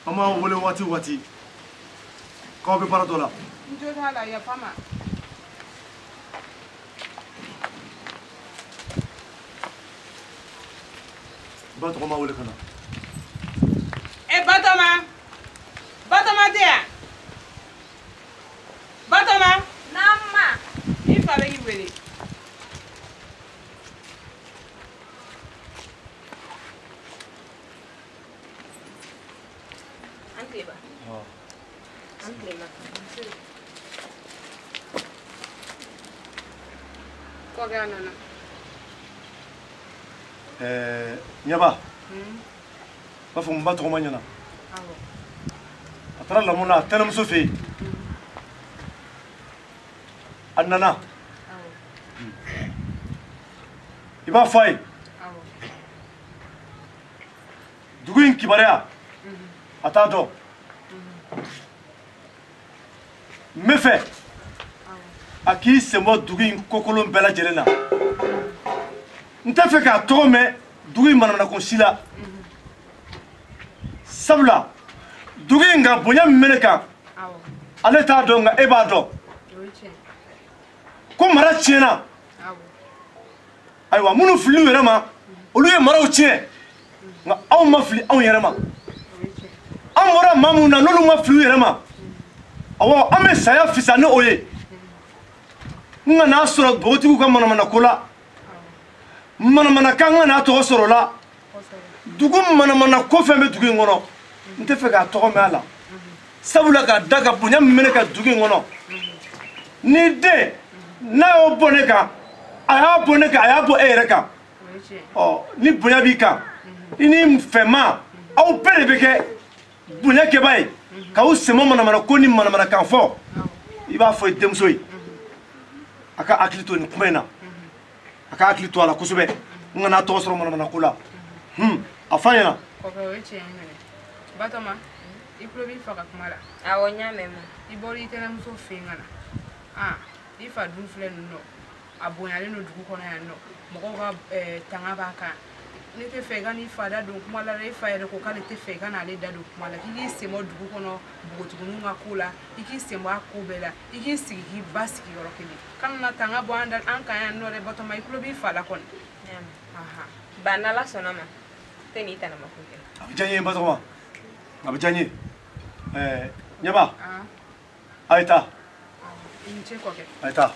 An b'a wele waati o waati k'aw bɛ baara dɔ la. N jo t'a la, yafa ma. Ba tɔgɔma wele ka na. E Batɔma, Batɔma tɛ yan? Batɔma. Naamu ma. I fa bɛ k'i wele. An tile ba. An tile ma. Kɔkɛ a nana. Ɲɛba. N b'a fɔ n ba tɔgɔma ɲɛna. A taara lamɔ na a tɛnɛmuso fɛ yen. A nana. I b'a fɔ a ye. Dugu in kibaruya. A t'a dɔn. N bɛ fɛ a k'i sen bɔ dugu in kokolon bɛɛ lajɛlen na. N tɛ fɛ k'a tɔgɔ mɛn dugu in manamanako si la. Sabula dugu in ka bonya min bɛ ne kan, ale t'a dɔn nka e b'a dɔn. Ko mara tiɲɛna. Ayiwa minnu filila u yɛrɛ ma, olu ye maraw tiɲɛ. Nka anw ma fili anw yɛrɛ ma. An bɔra maa minnu na n'olu ma fili u yɛrɛ ma, awɔ an bɛ saya fisa ni o ye. N ka n'a sɔrɔ npogotigiw ka manamanako la, manamanakan n ka n'a tɔgɔ sɔrɔ o la. Dugu manamana ko fɛn bɛ dugu in kɔnɔ, n tɛ fɛ k'a tɔgɔ mɛn a la. Sabula k'a da ka bonya min bɛ ne kan dugu in kɔnɔ, ni den n'a y'o bɔ ne kan, a y'a bɔ ne kan, a y'a bɔ e yɛrɛ kan. Ɔ ni bonya b'i kan, i ni fɛnma aw bɛɛ de bɛ kɛ bonya kɛba ye k'aw sen bɔ manamana ko ni manamanakan fɔ. I b'a fɔ i denmuso ye a ka hakili to nin kuma in na, a ka hakili to a la kosɛbɛ. N kana tɔgɔ sɔrɔ manamana ko la. A f'a ɲɛna. Kɔkɛ o ye tiɲɛ ye mɛnɛ. Batɔma, i tulo b'i fa ka kuma la. Awɔ n y'a mɛn ma. I bɔra i tɛnɛmuso fɛ yen ka na. I fa dun filɛ nin nɔ, a bonyalen don dugu kɔnɔ yan nɔ, mɔgɔw ka tanga b'a kan. Ne tɛ fɛ i ka n'i fa da don kuma la dɛ. I fa yɛrɛ ko k'ale tɛ fɛ i ka n'ale da don kuma la, k'i k'i sen bɔ dugu kɔnɔ npogotigininw ka ko la, i k'i sen bɔ a ko bɛɛ la, i k'i sigi k'i ba sigi yɔrɔ kelen. Kana na tanga bɔ an da an kan yan nɔ dɛ Batɔma, i tulo b'i fa la kɔni. Ba n'Ala sɔnna ma, tɛ n'i tanama ko kɛ. A bɛ diya n ye Batɔma, a bɛ diya n ye. Ɲɛba, a ye taa. I ni ce kɔkɛ. A ye taa.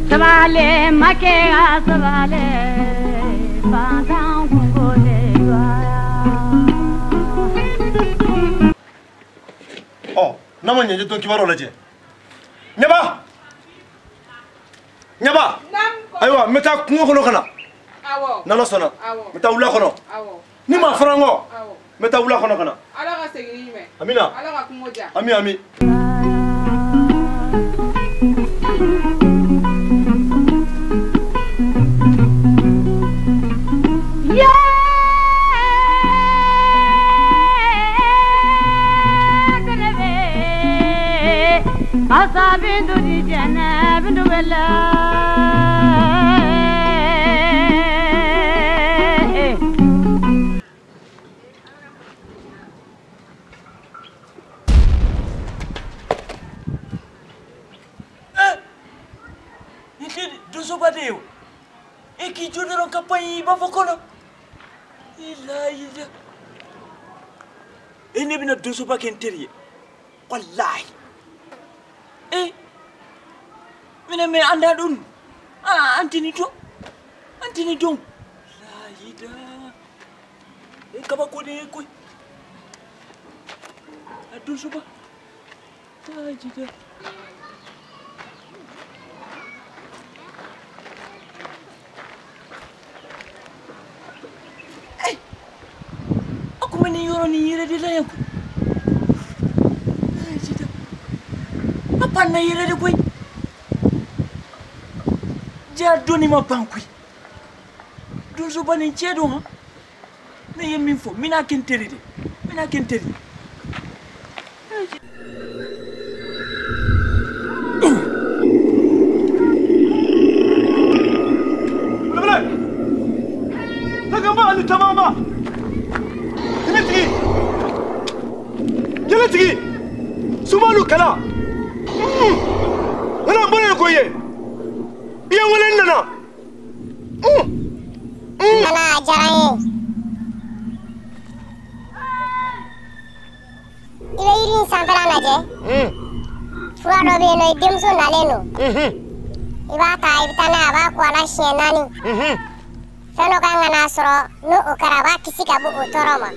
Sabale make a sabale fantan kungo le dɔya. Ɔ n'a ma ɲɛ, n ye tɔn kibaruyaw lajɛ. Ɲɛba, Ɲɛba. Ayiwa n bɛ taa kungo kɔnɔ ka na. N'Ala sɔnna, n bɛ taa wula kɔnɔ. Ni maa fɔra n kɔ, n bɛ taa wula kɔnɔ ka na. Ala ka segin n'i mɛn. Amina. Ala ka kungo diya. Ami ami. Asa bindu di jana bindu wala. Ni tɛ donsoba de ye o. E k'i jɔ dɔrɔn ka pan i b'a fɔ kɔnɔ. Ilayi. E ne bɛna donsoba kɛ n teri ye. Walahi. E minen min anda ɗum a antini to antini don layida e kabako de ye koy a donsoba layida. Ey a kuma nin yɔrɔ nin yɛrɛ de la yan koyi. A panna yɛrɛ de koyi. Ja dɔnni ma ban koyi. Donsoba nin cɛ don han. Ne ye min fɔ n bɛna kɛ n teri de. N bɛna kɛ n teri. Belebele. Takamba ani tamamba. I bɛ tigi. Yɛlɛtigi sumalu kala n na bɔra yen ko ye i ye n wele n nana. Nana a diyara n ye. I bɛ yiri in sanfɛla lajɛ. Fura dɔ bɛ yen nɔ i denmuso nalen don. I b'a ta i bɛ taa n'a ye a b'a ko a la siɲɛ 4. Fɛn dɔ kan ka n'a sɔrɔ n'o o kɛra a b'a kisi ka bɔ o tɔɔrɔ ma.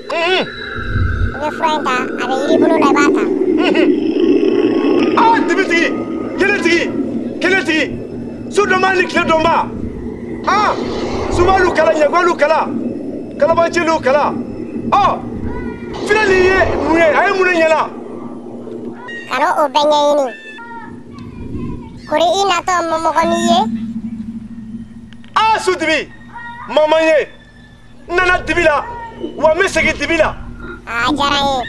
I bɛ fura in ta a bɛ yiri bolo la i b'a ta. Aa dibitigi yɛlɛtigi kɛlɛtigi su dɔnbaa ni tile dɔnbaa aa sumalu kala ɲɛgɔlu kala kalabacɛlu kala ɔ filɛ nin ye mun ye a ye mun de ɲɛna. Ka n'o bɛɛ ɲɛɲini. Kori i natɔ mɔgɔ m'i ye. Aa su dibi mama ye n nana dibi la wa n bɛ segin dibi la. A diyara n ye.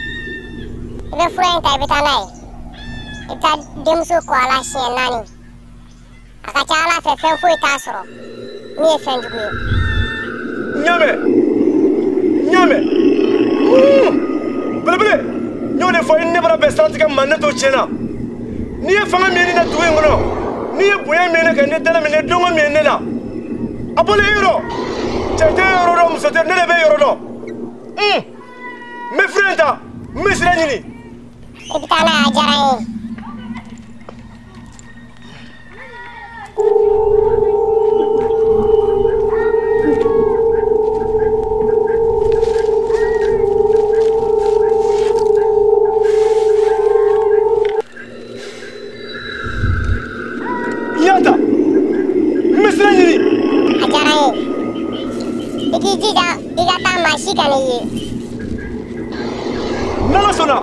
I bɛ fura in ta i bɛ taa n'a ye. I bɛ taa denmuso ko a la siɲɛ 4. A ka ca Ala fɛ fɛn foyi t'a sɔrɔ min ye fɛn jugu ye. N y'a mɛn n y'a mɛn belebele n y'o de fɔ i ni ne bara bɛn siratigɛ ma ne t'o tiɲɛ na. N'i ye fanga min ye ne na dugu in kɔnɔ n'i ye bonya min ye ne kan n'i ye dana min ye n'i ye dɔnko min ye ne la a bɔlen e yɔrɔ cɛ tɛ e yɔrɔ dɔn muso tɛ ne de bɛ e yɔrɔ dɔn. N bɛ fura in ta n bɛ sira ɲini. I bɛ taa n'a ye a diyara n ye. N y'a ta n bɛ sira ɲini. A diyara n ye. I k'i jija i ka taa maa si kan'i ye. N'Ala sɔnna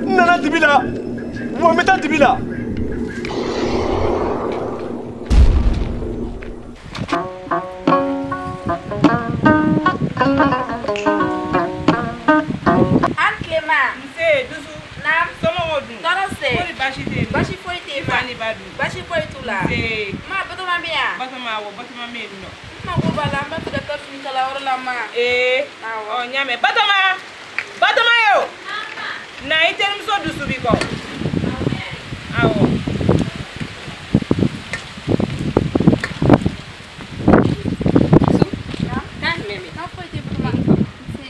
n nana dibi la wa n bɛ taa dibi la. An Clément. Nse Dusu. Naam. Somɔgɔw dun? Tɔɔrɔ tɛ. Kɔri baasi tɛ yen? Baasi foyi tɛ yen. I fa ni ba dun? Baasi foyi t'u la. Nse. Ma Batɔma bɛ yan? Batɔma awɔ Batɔma bɛ yen nɔ. N mako b'a la n b'a fɛ ka taa fini kalayɔrɔ la ma. Ee. Awɔ. Ɔ n y'a mɛn Batɔma. Batɔma ye o. Na i terimuso Dusu b'i kɔ. Awɔ. Dusu. Kan jumɛn bɛ yen? Kan foyi tɛ Batɔma. Nse.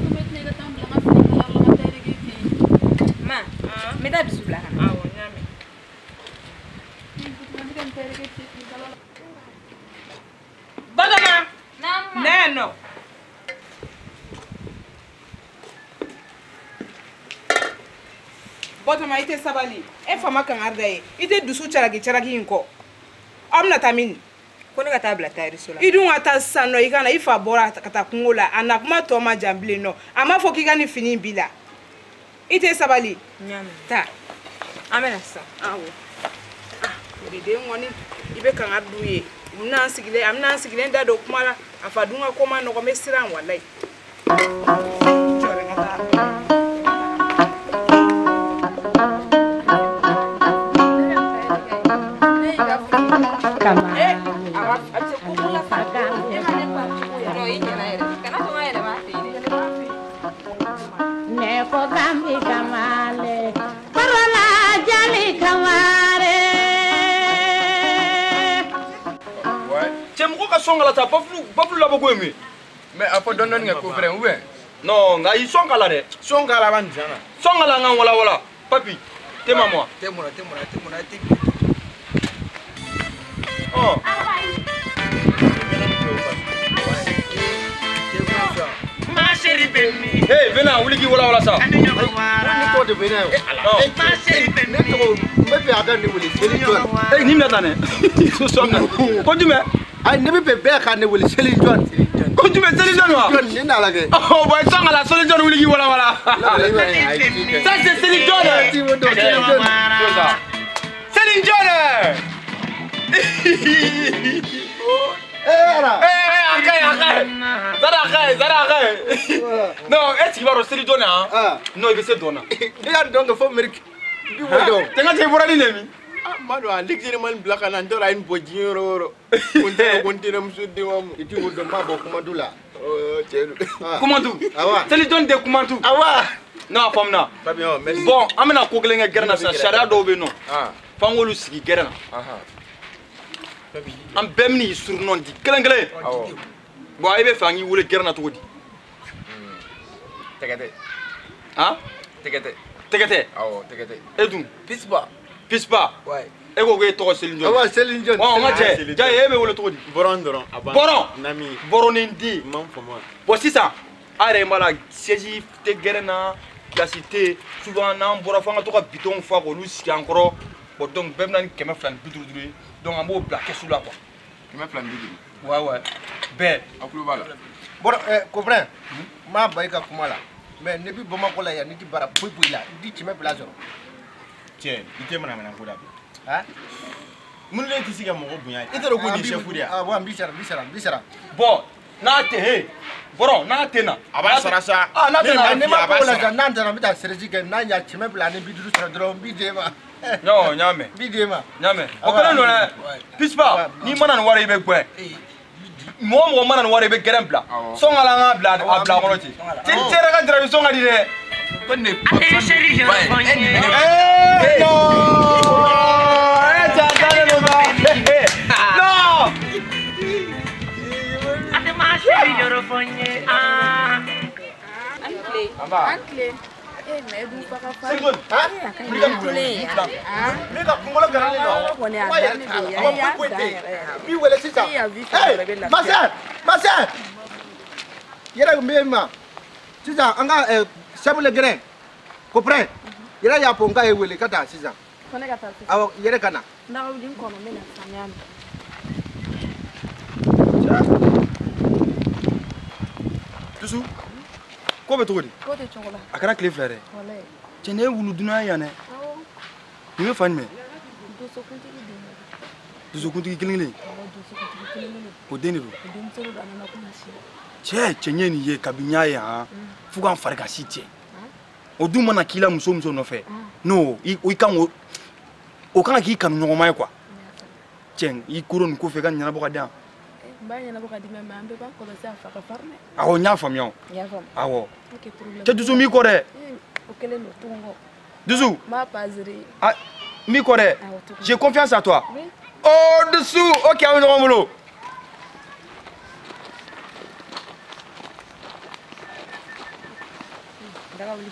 Batɔma i tɛna i ka taa n bila n ka fini kalayɔrɔ la n ka taa yɛrɛ k'i fɛ yen. Ma n bɛ taa Dusu bila ka na. Awɔ n y'a mɛn. Batɔma ne ka nin taa yɛrɛ k'i fɛ yen fini kala la. Batɔma. Naam ma. Na yan nɔ. Batɔma i tɛ sabali e fa ma kangari da ye i tɛ dusu caraki caraki in kɔ aw bɛna taa min. Ko ne ka taa bila tayɛriso la. I dun ka taa sisan nɔ i ka na i fa bɔra ka taa kungo la a na kuma tɔ ma jan bilen nɔ a m'a fɔ k'i ka nin fini in b'i la i tɛ sabali. N y'a mɛn. Taa. An bɛ na sisan. Awɔ. Ah o de den kɔni i bɛ kangari d'u ye u bɛna an sigilen a bɛna an sigilen da don kuma la a fa dun ka ko ma nɔgɔn n bɛ siran walayi. Jɔlen ka taa. Ne ko gambi kamale parola jali kamare. Ouais. Cɛ mɔgɔ ka sɔn kala ta bafulu labɔ ko ye mun ye? Mais a fɔ dɔɔni dɔɔni kɛ ko frère ou bien? Non nka i sɔn kala dɛ. Sɔn kala b'a nin na. Sɔn kala n ka wala wala. Papi, te ma moi. Te mɔna te mɔna te mɔna te. Oh. Ma chérie Béni. Hey, venez, wuli k'i wala wala sa. Ne tɔgɔ de bɛ ne ye. Ma chérie Béni. Ne tɔgɔ n bɛ fɛ a ka ne wele Seli John. Hey, nin minɛ tan dɛ. Sɔn minɛ. Ko jumɛn? Ayi ne bɛ fɛ bɛɛ ka ne wele Seli John. Ko jumɛn Seli John wa? John ne n'a lajɛ. Oh, bon, sɔn ka la Seli John wuli k'i wala wala. Ça c'est Seli John. Seli John. Seli John. Non, est-ce qu'il va rester donner hein? Non, il va se donner. Ne y'a dɔn ka fɔ Ameriki. I b'o dɔn. Tɛ n ka cɛ i bɔra ni nin min? Ah, ma dɔn a légèrement bila ka na n tɔra a ye nin bɔ diɲɛ yɔrɔ o yɔrɔ. Ko n tɛ ko n tɛnɛmuso den wa mun. I t'o dɔn n b'a bɔ Kumandu la. Cɛ don. Kumandu. Awa. Seli John de Kumandu. Awa. Non, faamuna. Bon, an bɛna ko kelen kɛ gɛrɛn na sisan, sariya dɔw bɛ yen nɔ. F'an k'olu sigi gɛrɛn na. An bɛɛ bɛn'i surnom di kelen kelen. Bon, e bɛ fɛ an k'i wele gɛrɛn na cogo di? Tɛgɛtɛ. Han? Tɛgɛtɛ. Tɛgɛtɛ? Awɔ, tɛgɛtɛ. E dun? Pispa. Pispa? Ouais. E ko k'e tɔgɔ Selin Jɔn. Awɔ, Selin Jɔn. Bon, n ka cɛ, Jaye, e bɛ wele cogo di? Bɔrɔn dɔrɔn, a banna. Bɔrɔn? Nami. Bɔrɔnin di. N m'an faamu. Bon, sisan, a yɛrɛ b'a la siège tɛ gɛrɛn na, place tɛ yen. Souvent n'an bɔra fo an ka to ka bitɔnw fa k'olu sigi an kɔrɔ. Bon, donc bɛɛ bɛ na ni 250 ye. Donc an b'o bila kɛsu la quoi. 250. Ouais, ouais. Bɛɛ. A tulo b'a la. Bon, copain, n m'a ba i ka kuma la. Mais ne bɛ Bamakɔ la yan, ne tɛ baara foyi foyi la. N tɛ 200 sɔrɔ. Cɛ, i tɛ manamana ko dabila. Han? Mun de tɛ se ka mɔgɔ bonya? E t'a dɔn ko nin ye chef de ye wa? Awɔ, n b'i sara, n b'i sara, n b'i sara. Bon, n'a tɛ he, Bɔrɔn, n'a tɛ na. A b'a sara sa. Ah, n'a tɛ na. Ne ma bɔ o la sa, n'an taara n bɛ taa service kɛ, n'a y'a 250 sɔrɔ dɔrɔn n b'i d'e ma. Non, n y'a mɛn. N b'i d'e ma. N y'a mɛn. O kɛlen don dɛ. Pispa, n'i mana nin wari i bɛ gɛn. Mɔgɔ o mɔgɔ mana nin wari i bɛ gɛrɛn bila. Sɔn ka la an k'a bila a bila kɔnɔ ten. Cɛ yɛrɛ ka jarabi sɔn ka di dɛ. Ko nin ye ba ye. Eh non! Eh cɛ a dalen don ba. Non! An tile. Eh, mais dun fa ka fa. Segon, wuli ka nin wele. Ne ka kunkolo garalen don. Kɔni a Kuma yɛrɛ dannen t'a don. la. A Kuma y'a foyi foyi dan tɛ yen. yɛrɛ yɛrɛ. N b'i wele sisan. E y'a vu fɛn Hey, dɔ bɛ lafiya. ma sœur, ma sœur. Yɛrɛ n bɛ ma. Sisan an ka sɛbɛn gɛrɛn. Copain, yɛrɛ y'a fɔ n k'a ye wele ka taa sisan. Ko ne ka taa sisan. Awɔ, yɛrɛ ka na. N'a ka wuli n kɔnɔ n bɛ na sisan n y'a mɛn. Dusu, ko bɛ cogo di? Ko tɛ cogo la. A kɛra tile fila dɛ. Walayi. Cɛ nin ye wuludunan ye yan dɛ. Awɔ. Nin bɛ fa jumɛn? Dosokuntigi den de don. Dosokuntigi kelen kelen. Awɔ, dosokuntigi kelen kelen. O den de don. O denmuso de don, a nana ko na si. Cɛ n ye nin ye kabi n y'a ye han fo k'an fari ka si cɛ. O dun mana k'i la muso muso nɔfɛ. Non, i kan k'o o kan ka k'i kanuɲɔgɔnma ye quoi. Cɛ i koro nin ko fɛ i ka nin ɲɛnabɔ ka di yan. N b'a ɲɛnabɔ ka di mɛ an bɛɛ b'an kɔlɔsi a fa ka farin dɛ. Awɔ, n y'a faamuya o. I y'a faamu. Awɔ. Ok, problème. Cɛ Dusu n b'i kɔ dɛ. O kɛlen don tugun kɔ. Dusu. N b'a passer. Ah, n b'i kɔ dɛ. Awɔ, tugun. J'ai confiance à toi. Oui. Oh Dusu, ok an bɛ ɲɔgɔn bolo. Daga wuli.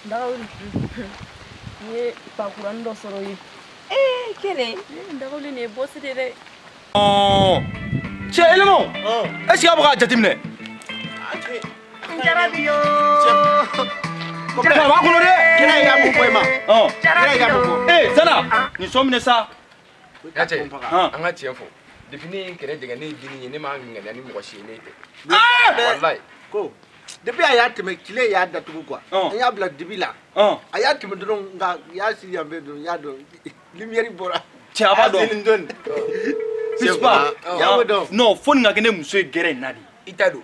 Daga wuli. N ye pakurani dɔ sɔrɔ yen. Eh, kelen. Daga wuli nin ye bosi de ye dɛ. Cɛ élément. Est-ce que a bɛ k'a jateminɛ? Copain, a b'a kɔnɔ dɛ. Kira y'a mun fɔ e ma? Kira y'a mun fɔ? Eh, Sana, nin sɔn minɛ sa. Ya cɛ, an ka tiɲɛ fɔ. Depuis ne ye n kɛrɛ jɛngɛ ne ye dennin ye, ne m'a ŋaniya ni mɔgɔ si ye ne tɛ. Walayi. Ko depuis a y'a tɛmɛ tile y'a datugu quoi. An y'a bila dibi la. A y'a tɛmɛ dɔrɔn nka n y'a sigi yan fɛ dɔrɔn n y'a dɔn lumière bɔra. Cɛ a b'a dɔn. Pispa. Non, fo nin ka kɛ ne muso ye gɛrɛ in na de. I ta don.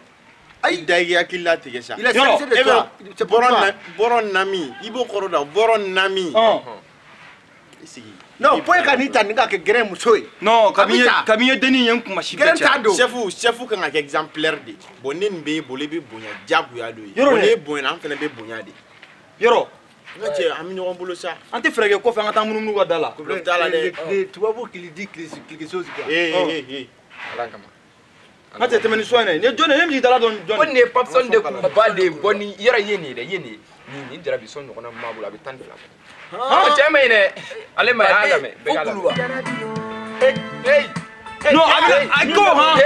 I da i hakili latigɛ sa. Il est censé de toi. C'est pour toi. Bɔrɔ nami, i b'o kɔrɔ dɔn, bɔrɔ nami. I sigi. Non, foyi ka n'i ta nin ka kɛ gɛrɛ muso ye. Non, kabi n ye dennin ye n kun ma si bɛɛ Gɛrɛ t'a don. Chef kan ka kɛ exemplaire de. Bon ne nin b'e bolo i bɛ bonya diyagoya don ye. Yɔrɔ Bon dɛ. n'e bonyana an fana bɛ bonya de. Yɔrɔ. N ka cɛ an bɛ ɲɔgɔn bolo sa. An tɛ fɛɛrɛ kɛ kɔfɛ an ka taa munumunu ka da la. Problème t'a la dɛ. Les tubabu qui dit quelque chose quoi. Eh eh eh. Ala kama. N ka cɛ tɛmɛ ni sɔn in dɛ. Nin ye jɔn ye? Ne misi dala dɔn jɔn Ko nin ye Papson de kunba de ye. Bɔ ni yɔrɔ i ye nin ye dɛ, i ye nin ye. Nin jarabi sɔn ɲɔgɔnna min b'a bolo a bɛ 12 bɔ. Cɛ ma ɲi dɛ. Ale ma ɲi, a y'a lamɛn. Bɛɛ k'a lamɛn. Hey. Non, a bɛ a ko han.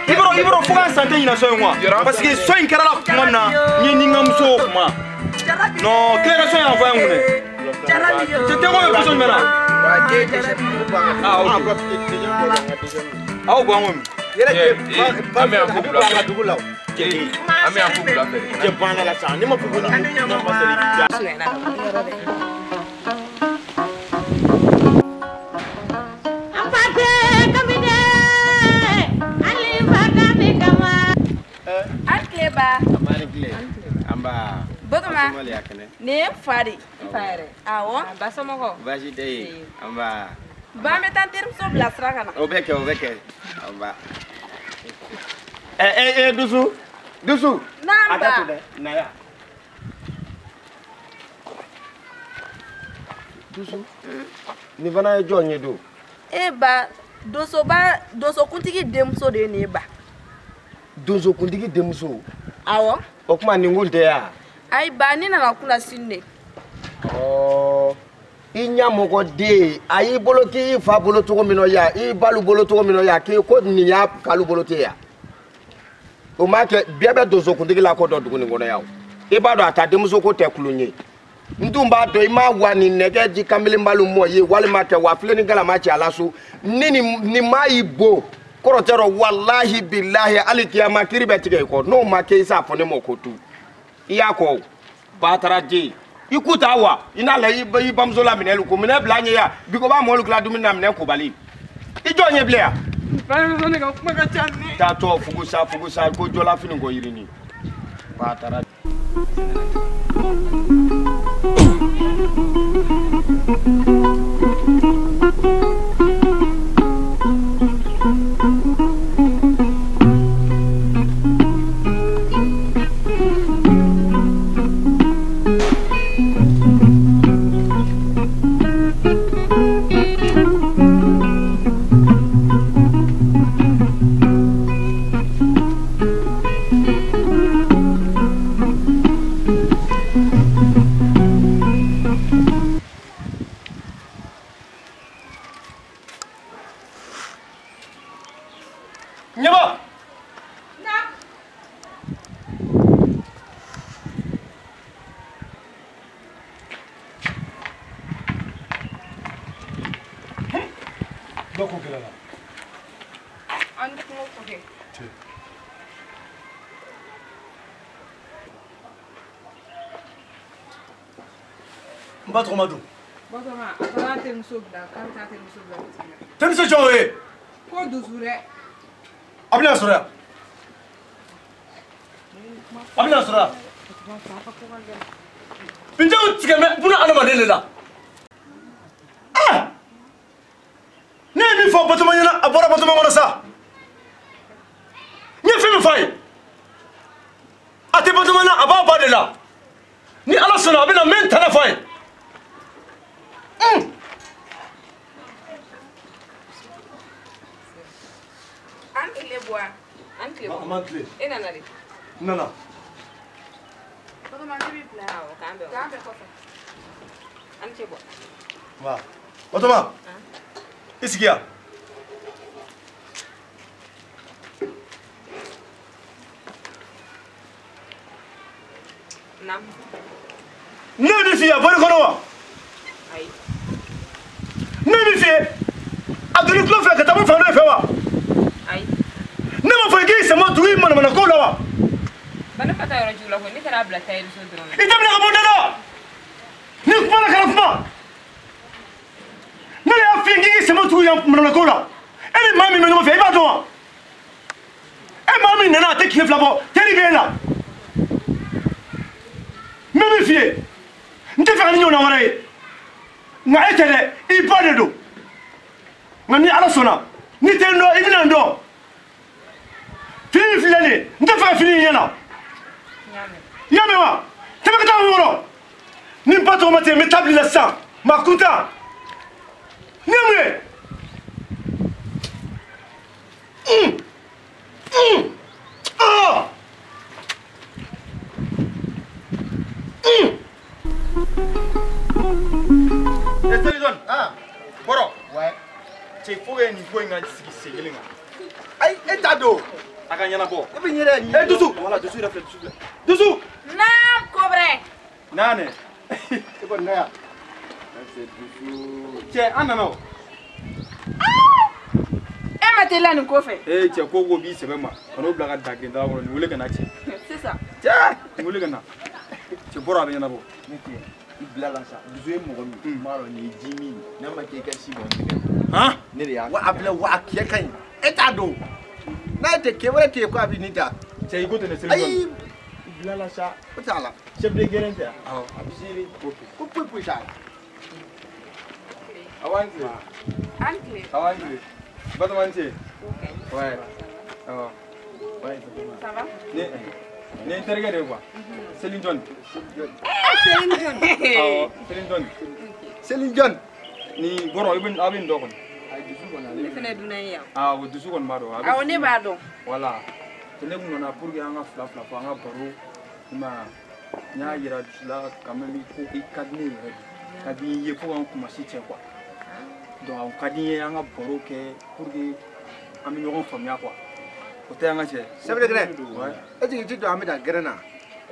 I b'a dɔn fo k'an san tɛ ɲinɛ sɔn in quoi. Parce que sɔn in kɛra la tuma min na, n ye ni n ka muso kuma. Non, kelen ka sɔn in a fɔ an kun dɛ. Cɛ tɛ ko bɛ position jumɛn na? Ah, ok. Aw ko an ko min. Yɛrɛ Eh, tɛ an bɛ yan fo a bɛ wula bɔ an fɛ. ka dugu la o. An bɛ yan fo wula fɛ. Cɛ banna la sa, ne ma fɔ ko ni ma seli k'i ja. An tile ba. An ni tile. An ba. Batoma. Somali ya kɛnɛ. Nin ye n fa de ye. N fa yɛrɛ. Awɔ. Ba somɔgɔw. Baasi tɛ yen. An ba. Ba an bɛ taa n terimuso bila sira ka na. O bɛ kɛ, o bɛ kɛ. An ba. Dusu. Dusu. Naam ba. Na yan. Dusu. Nin fana ye jɔn ye don? E ba donsoba donsokuntigi denmuso de ye nin ye ba. Donsokuntigi denmuso? Awɔ. O tuma nin kun tɛ ya? Ayi ba ne nana kunna sini de. Ɔɔ i ɲɛmɔgɔ den a y'i bolo k'i fa bolo cogo min na ya i balu bolo cogo min na ya k'i ko nin y'a kalu bolo tɛ ya. O m'a kɛ bɛɛ bɛ donsokuntigi la ko dɔn dugu nin kɔnɔ yan o. I b'a dɔn a ta denmuso ko tɛ kulon ye. N dun b'a dɔn i ma wa nin nɛgɛ ji kanbelenbalu mɔ ye walima kɛ wa filen ni galama ci a la so ni nin maa y'i bon kɔrɔ tɛ dɔn walahi bilahi hali kiyama kiiri bɛ tigɛ i kɔ n'o ma kɛ i s'a fɔ ne ma ko tu i y'a kɔ o batara den i ku ta wa i n'a la i bamuso la minɛli ko minɛ bila n ye yan bi ko b'a mɔlu tila dumuni na minɛ kobali i jɔ n ye bilen yan. Ne ka kuma ka ca ne. Taatɔ fugusa fugusa ko jɔla fini ko yirini batara. Ɲɛba. Dɔ ko gɛlɛyara. An ni kungo kɔkɛ. N ba tɔgɔ ma don. Batɔgɔma a taara terimuso bila k'a bɛ taa terimuso bila bitigi la. Terimuso jɔn o ye? Ko dusu dɛ. A bɛna sɔrɔ yan. A bɛna sɔrɔ yan. Binjaw tigɛ bɛ buna adamaden de la. Ah! Ne ye min fɔ Batɔgɔma ɲɛna a bɔra Batɔgɔma kɔnɔ sa. N ye fɛn min f'a ye. A tɛ Batɔgɔma na a b'a ba de la. Ni Ala sɔnna a bɛna n bɛ n tana f'a ye. An tile bɔ an tile bɔ. An tile. E nana de. N nana. Batɔgɔma ne b'i bila. Awɔ k'an bɛn. K'an bɛn kɔfɛ. An ce bɔ. Wa Batɔgɔma. I sigi yan. Naamu. Ne bɛ min f'i ye a bɔr'i kɔnɔ wa? Ayi. Ne bɛ min f'i ye a donni tulo fila ka taa bɔ fan dɔ in fɛ wa? Ayi. Ne m'a fɔ i k'i sen bɔ dugu in manamana ko la wa? Ba ne fa taa yɔrɔ jugu la koyi ne taara bila tayɛriso dɔrɔn na. I tɛ minɛ ka bɔ n da la. Ni kuma na kana kuma. Ne de y'a f'i ye k'i k'i sen bɔ dugu in manamana ko la. E ni maa min bɛ ɲɔgɔn fɛ i b'a dɔn wa? E maa min nana a tɛ tile fila bɔ teri bɛ e la. N bɛ min f'i ye n tɛ fɛ ka ni ɲɔgɔnna wɛrɛ ye. Nka e tɛ dɛ i ba de don. Nka ni Ala sɔnna n'i tɛ n dɔn i bɛna n dɔn. Fini min filɛ nin ye n tɛ fɛ ka fini in ɲɛ na. I y'a mɛn wa? Tɛmɛ ka taa n kɔrɔ. Ni n ba tɔgɔ ma tigɛ n bɛ taa bila i la sisan. Maa kuntan. Nin ye mun ye? Ah! Seli ah kɔrɔ. Ouais. Cɛ fo que nin ko in ka sigi sen kelen kan. Ayi e t'a don. A ka ɲɛnabɔ. E bɛ n yɛrɛ ɲini. E Dusu. Voilà Dusu yɛrɛ filɛ Dusu filɛ. Dusu. Naam kɔbrɛ. Naane. E kɔni na yan. Dusu. Cɛ an nana o. E ma teliya nin ko fɛ. Ee cɛ ko ko b'i sɛbɛ ma ka n'o bila ka da genda kɔnɔ nin wele ka na cɛ. Sisan. Cɛ nin wele ka na. Cɛ bɔra a bɛ ɲɛnabɔ. Ne tɛ i bila la sa dusu ye mɔgɔ min n b'a dɔn nin ye ji min n'a ma kɛ i ka si bɔn tigɛ. Han? Ne de y'a. Wa a bila wa a kɛ ka ɲi e t'a dɔn n'a tɛ kɛ wɛrɛ tɛ yen ko a bɛ nin ta. Cɛ i ko tɛ ne seli. Ayi i bila la sa. O t'a la. Chef de guerre tɛ. Awɔ a bɛ se ko foyi foyi t'a la. Awa an tile. An tile. Awa an tile. Batɔgɔma ni ce. Ouais. Awɔ. Ouais. Ça va? Ne ne n terikɛ de ye quoi. Céline Dion. Céline Dion. Awɔ Céline Dion. Céline Dion. Ni bɔrɔ i bɛ a bɛ nin dɔn kɔni. Ayi dusu kɔni ale. Ne fana dunan ye yan. Awɔ dusu kɔni b'a dɔn. Awɔ ne b'a dɔn. Voilà. Ne kun nana pour que an ka fila fila fɔ an ka baro i ma ye n y'a yira dusu la quand même ko i ka di ne yɛrɛ de ka di n ye fo k'an kumasi cɛ quoi. Donc a ka di n ye an ka baro kɛ pour que an bɛ ɲɔgɔn faamuya quoi. O tɛ an ka cɛ. Chef de grin. Est-ce que tu dois an bɛ taa grin na.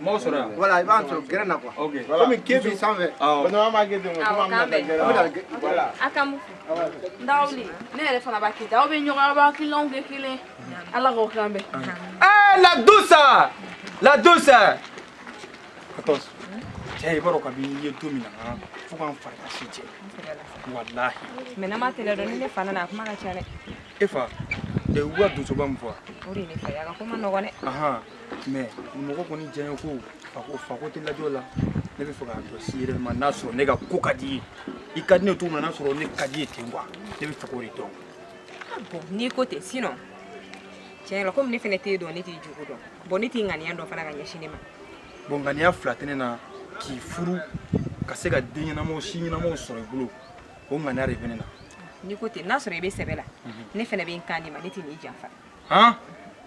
M'aw sɔrɔ yan. Voilà i b'an sɔrɔ grin na quoi. Ok. Komi ke b'i sanfɛ. Awɔ. Bon an b'a kɛ ten quoi. Awɔ k'an bɛn. An bɛ taa voilà. A k'an fo. N dawuli ne yɛrɛ fana b'a kɛ ten aw bɛ ɲɔgɔn aw b'a hakilinaw kɛ kelen ala k'aw k'an bɛn. Eh la douce! La douce! Attends. Cɛ i b'a dɔn kabi i ye don min na fo k'an fari ka si cɛ. Walahi. Mais n'an m'a teliya dɔɔni ni ne fa nana a kuma ka ca dɛ. E fa u ka donsoba min fɔ. O de ye ne fa ye a ka ko ma nɔgɔn dɛ. Ahan mais mɔgɔ kɔni diyaɲɛ ko fako tɛ lajɔ la ne bɛ fɛ k'a dɔn si yɛrɛ ma n'a sɔrɔ ne ka ko ka di i ye i ka di ne ye cogo min na n'a sɔrɔ ne ka di i ye ten quoi ne bɛ fɛ k'o de dɔn. Ah bon n'i ko ten sinon tiɲɛ yɛrɛ la komi ne fana t'e dɔn ne t'i jogo dɔn bon ne t'i ŋaniya dɔn fana ka ɲɛsin ne ma. Bon ŋaniya fila tɛ ne na k'i furu ka se ka den ɲɛnamaw si ɲɛnamaw sɔrɔ i bolo o ŋaniya de bɛ ne na. N'i ko ten n'a sɔrɔ i bɛ sɛbɛ la ne fana bɛ n kan d'i ma ne tɛ n'i janfa. Han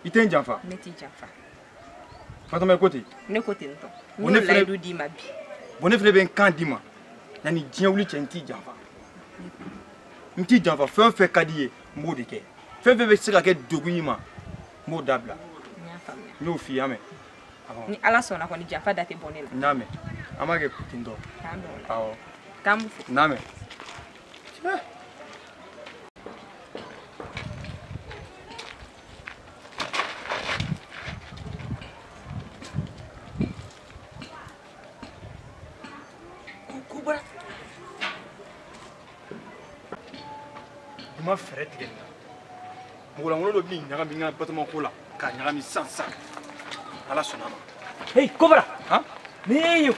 i tɛ n janfa. Ne t'i janfa. Fatoma i ko ten. Ne ko ten tɔ. N y'o layidu d'i ma bi. Bon ne fana bɛ n kan d'i ma yanni diɲɛ wuli cɛ n t'i janfa. N t'i janfa fɛn o fɛn ka di i ye n b'o de kɛ fɛn fɛn bɛ se ka kɛ degun y'i ma n b'o dabila. N y'a faamuya. N y'o f'i ye mɛn. Ni ala sɔnna kɔni janfa da tɛ bɔ ne la. N y'a mɛn an b'a kɛ ten tɔ. K'an bɛn o la. Awɔ. K'an b'u fo. N y'a mɛn. I ma fɛɛrɛ tigɛ nin na mɔgɔlankolon dɔ bɛ ɲagami n ka batoma ko la k'a ɲagami sisan sisan ala sɔnna a ma. Hey Kobra. Han. Ne ye ye.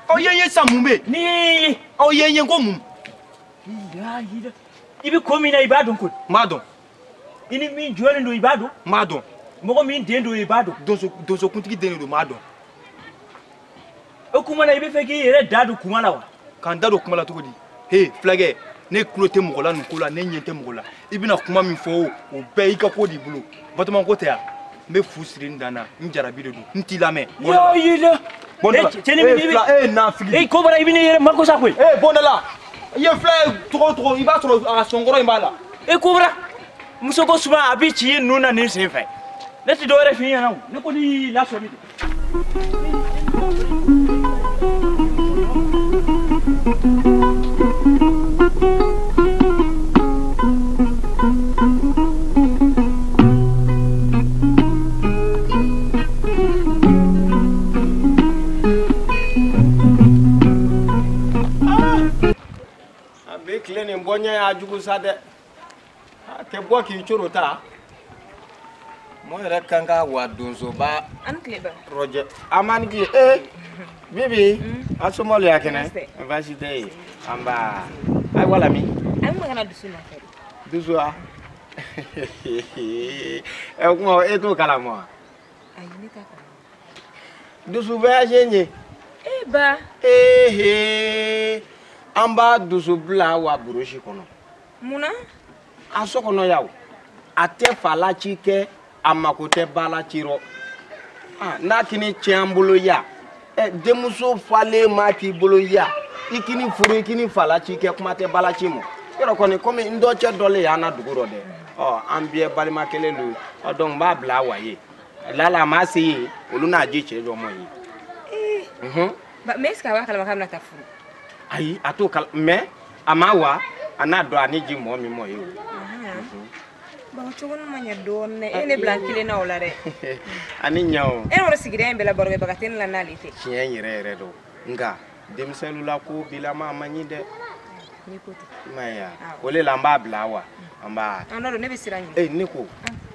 Aw ye n ye sisan mun bɛ yen. Ne ye ye. Aw ye n ye ko mun. I bɛ ko min na i b'a dɔn koyi. N b'a dɔn. I ni min jɔlen don i b'a dɔn. N b'a dɔn. Mɔgɔ min den don i b'a dɔn. Donsokuntigi den de don n b'a dɔn. O kuma na i bɛ fɛ k'i yɛrɛ da don kuma la wa. K'an da don kuma la cogo di. He fulakɛ. Ne tulo tɛ mɔgɔ la nin ko la ne ɲɛ tɛ mɔgɔ la i bɛna kuma min fɔ o bɛɛ y'i ka ko de bolo Batoma ko tɛ yan n bɛ fu siri n dan na n jarabi de don n t'i lamɛn. Yo yi la. Cɛni min i bɛ. E nafigi. E Kobra i bɛ ne yɛrɛ mako sa koyi. E bɔn ne la i ye fila ye cogo o cogo i b'a sɔrɔ a ka sɔnkɔrɔ in b'a la. E Kobra muso ko suma a bɛ ci i nun na nin sen fɛ ne tɛ dɔwɛrɛ f'i ɲɛna o ne kɔni y'i lasɔmi de. A bɛ tile nin bɔ ɲɛ y'a jugu sa dɛ a tɛ bɔ k'i coro ta mɔ yɛrɛ kan ka wa donsoba rɔjɛ a man ni tile ee bibi a somɔgɔw y'a kɛnɛ baasi tɛ yen anba ayi wala min. An bɛ ka na dusu nɔfɛ. Dusu wa ɛ kuma e t'o kalama wa. Ayi ne t'a kalama. Dusu voyage n ye. E ba. Ee an b'a dusu bila wa burusi kɔnɔ. Mun na. A so kɔnɔ yan o a tɛ fa la ci kɛ a mako tɛ ba la ci rɔ n'a kini tiɲɛ an bolo yan ɛ denmuso falen ma k'i bolo yan i kini furu i kini fa la ci kɛ kuma tɛ ba la ci ma yɔrɔ kɔni komi n dɔcɛ dɔ le y'an na dugu rɔ dɛ ɔ an bɛɛ balima kelen don ɔ donc n b'a bila wa ye lala a ma se yen olu n'a ji cɛ jɔ mɔ ye. Mais est ce que a b'a kalama k'a bɛna taa furu. Ayi a t'o kala mais a ma wa a n'a dɔn a ni ji mɔgɔ min mɔ ye o. Bon cogo ma ɲɛ dɔɔnin dɛ e ne bila n kelen na o la dɛ. A ni ɲɛ o. E yɛrɛ sigida in bɛɛ la barokɛbaga tɛ ne la n'ale tɛ. Tiɲɛ yɛrɛ yɛrɛ don nka denmisɛnninw la ko bilama a man ɲi dɛ. N'i ko ten. I m'a ye wa o de la an b'a bila wa an b'a. An dɔ don ne bɛ sira ɲini. Ee ne ko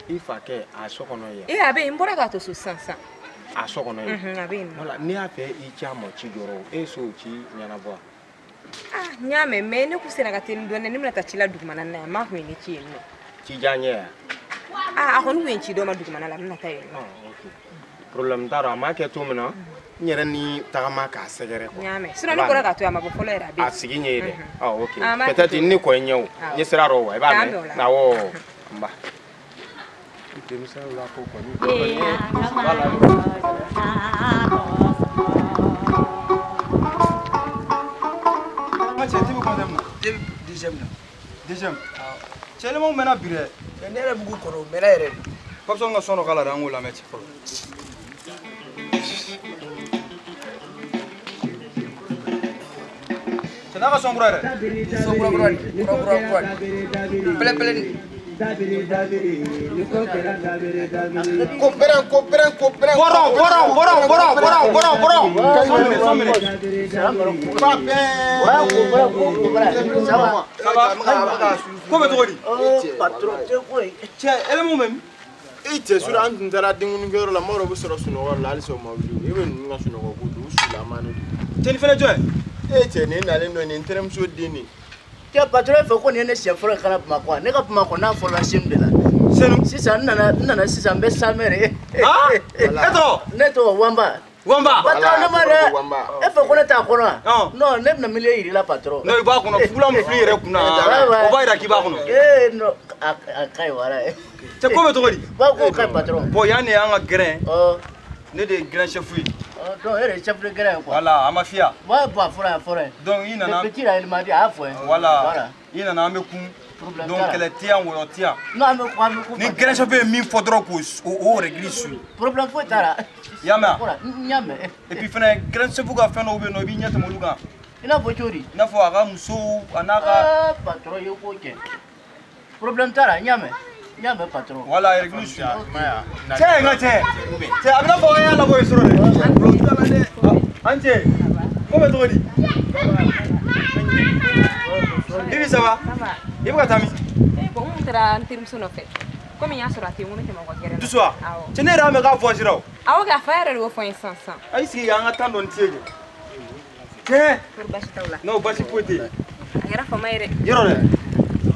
i fa kɛ a so kɔnɔ yen. Ee a bɛ yen n bɔra k'a to so sisan sisan. A so kɔnɔ yen. A bɛ yen nɔ. Wala n'i y'a fɛ i ci a ma ci jɔrɔ e so ci ɲɛnabɔ wa. Ah n y'a mɛn mais ne kun sera ka teli dɔɔnin ne bɛna taa ci la dugumana na yan n m'a kun ye ne ci yen nɔ. Ci diya n ye yan. Ah a kɔni kun ye ci dɔ ma dugumana la n bɛna taa yen nɔ. Problème t'a rɔ a m'a kɛ cogo min na N yɛrɛ ni tagama k'a sɛgɛrɛ quoi. N y'a mɛn sinon ne bɔra k'a to yen a ma bɔ fɔlɔ yɛrɛ a bɛ yen. A sigi ɲɛ ye dɛ. Ɔ ok peut-être ni kɔ ye ɲɛ o n ye sira dɔn wa i b'a mɛn awɔ n ba. Denmisɛnw la ko kɔni. Cɛ ti bɛ compteur min na. Deuxième na. Deuxième. Cɛ élément mɛnna bi dɛ. Ne yɛrɛ b'u kɔnɔ o mɛnna yɛrɛ de. Papson ka son dɔ k'a la dɛ an k'o lamɛn cɛ fɔlɔ. Cɛ n'a ka son kura yɛrɛ. Son kura kura de kura kura kura de. Pɛlɛ pɛlɛ ni. Ko pɛrɛn ko pɛrɛn ko pɛrɛn. Bɔrɔ bɔrɔ bɔrɔ bɔrɔ bɔrɔ bɔrɔ bɔrɔ. 100 minutes 100 minutes. Ça va. Ko bɛ cogo di? Patron tɛ ko ye. Cɛ élément bɛ min? E cɛ sura an tun taara denkundi-kɛyɔrɔ la mɔgɔ dɔ bɛ sɔrɔ sunɔgɔ la halisa o ma wuli e bɛ ninnu ka sunɔgɔ ko don u sulama de don. Cɛ nin fɛnɛ jɔn ye? E cɛ nin nalen don nin terimuso den de. Cɛ patron fɛ ko nin ye ne siɲɛ fɔlɔ ye ka na Bamakɔ ne ka Bamakɔ n'a fɔlɔla Senu de la. Senu? Sisan n nana sisan n bɛ Samɛ de. Aa e tɔgɔ? Ne tɔgɔ Wanba. Wanba. Patron ne ma dɛ. E fɛ ko ne t'a kɔnɔ wa? Non ne bɛna milieu yir'i la patron. Non i b'a kɔnɔ fugula min filɛ i yɛrɛ kunna o b'a yira k'i b'a kɔnɔ. Ee non a ka ɲi wala. Cɛ ko bɛ cogo di? Ba ko ka ɲi patron. Bon yan de y'an ka gɛrɛn. Ne de ye gɛrɛn chef ye. Donc e de ye chef de gɛrɛn ye quoi. Voilà a ma f'i ye. Ouais bon a fɔra a fɔra. Donc i nana. Le petit là il m'a dit a y'a fɔ n ye. Voilà i nana an bɛ kun. Donc kɛlɛ tɛ yan wɔyɔ tɛ yan. Non an bɛ kun an bɛ kun. Ni gɛrɛn chef ye min fɔ dɔrɔn k'o o règle suit. Problème foyi t'a la. I y'a mɛn wa? N y'a mɛn. Et puis fɛnɛ gɛrɛn chef ka fɛn dɔw bɛ yen nɔ i b'i ɲɛ tɛmɛ olu kan. I n'a fɔ cogo di? I n'a fɔ a ka musow a n'a ka. Aa patron i ye ko kɛ. Problème t'a la n y'a mɛn. N y'a mɛn patron. Voilà règle suit. Cɛ n ka cɛ. Cɛ a bɛ n'a fɔ an y'a labɔ yen sɔrɔ dɛ. An cɛ ko bɛ cogo di? Bibi ça va? I bɛ ka taa min? Bon n kun taara n terimuso nɔfɛ. Komi n y'a sɔrɔ a tɛ yen n ko n bɛ tɛmɛ aw ka gɛrɛn na. Dusu wa? Awɔ. Cɛ ne yɛrɛ y'a mɛn k'a voyagera o. Awɔ kɛ a fa yɛrɛ de y'o fɔ n ye sisan sisan. A y'i sigi an ka temps dɔɔni tiɲɛ kɛ. Cɛ. Kɔri baasi t'aw la? Non baasi foyi tɛ yen. A kɛra fama ye dɛ. Yɔrɔ dɛ.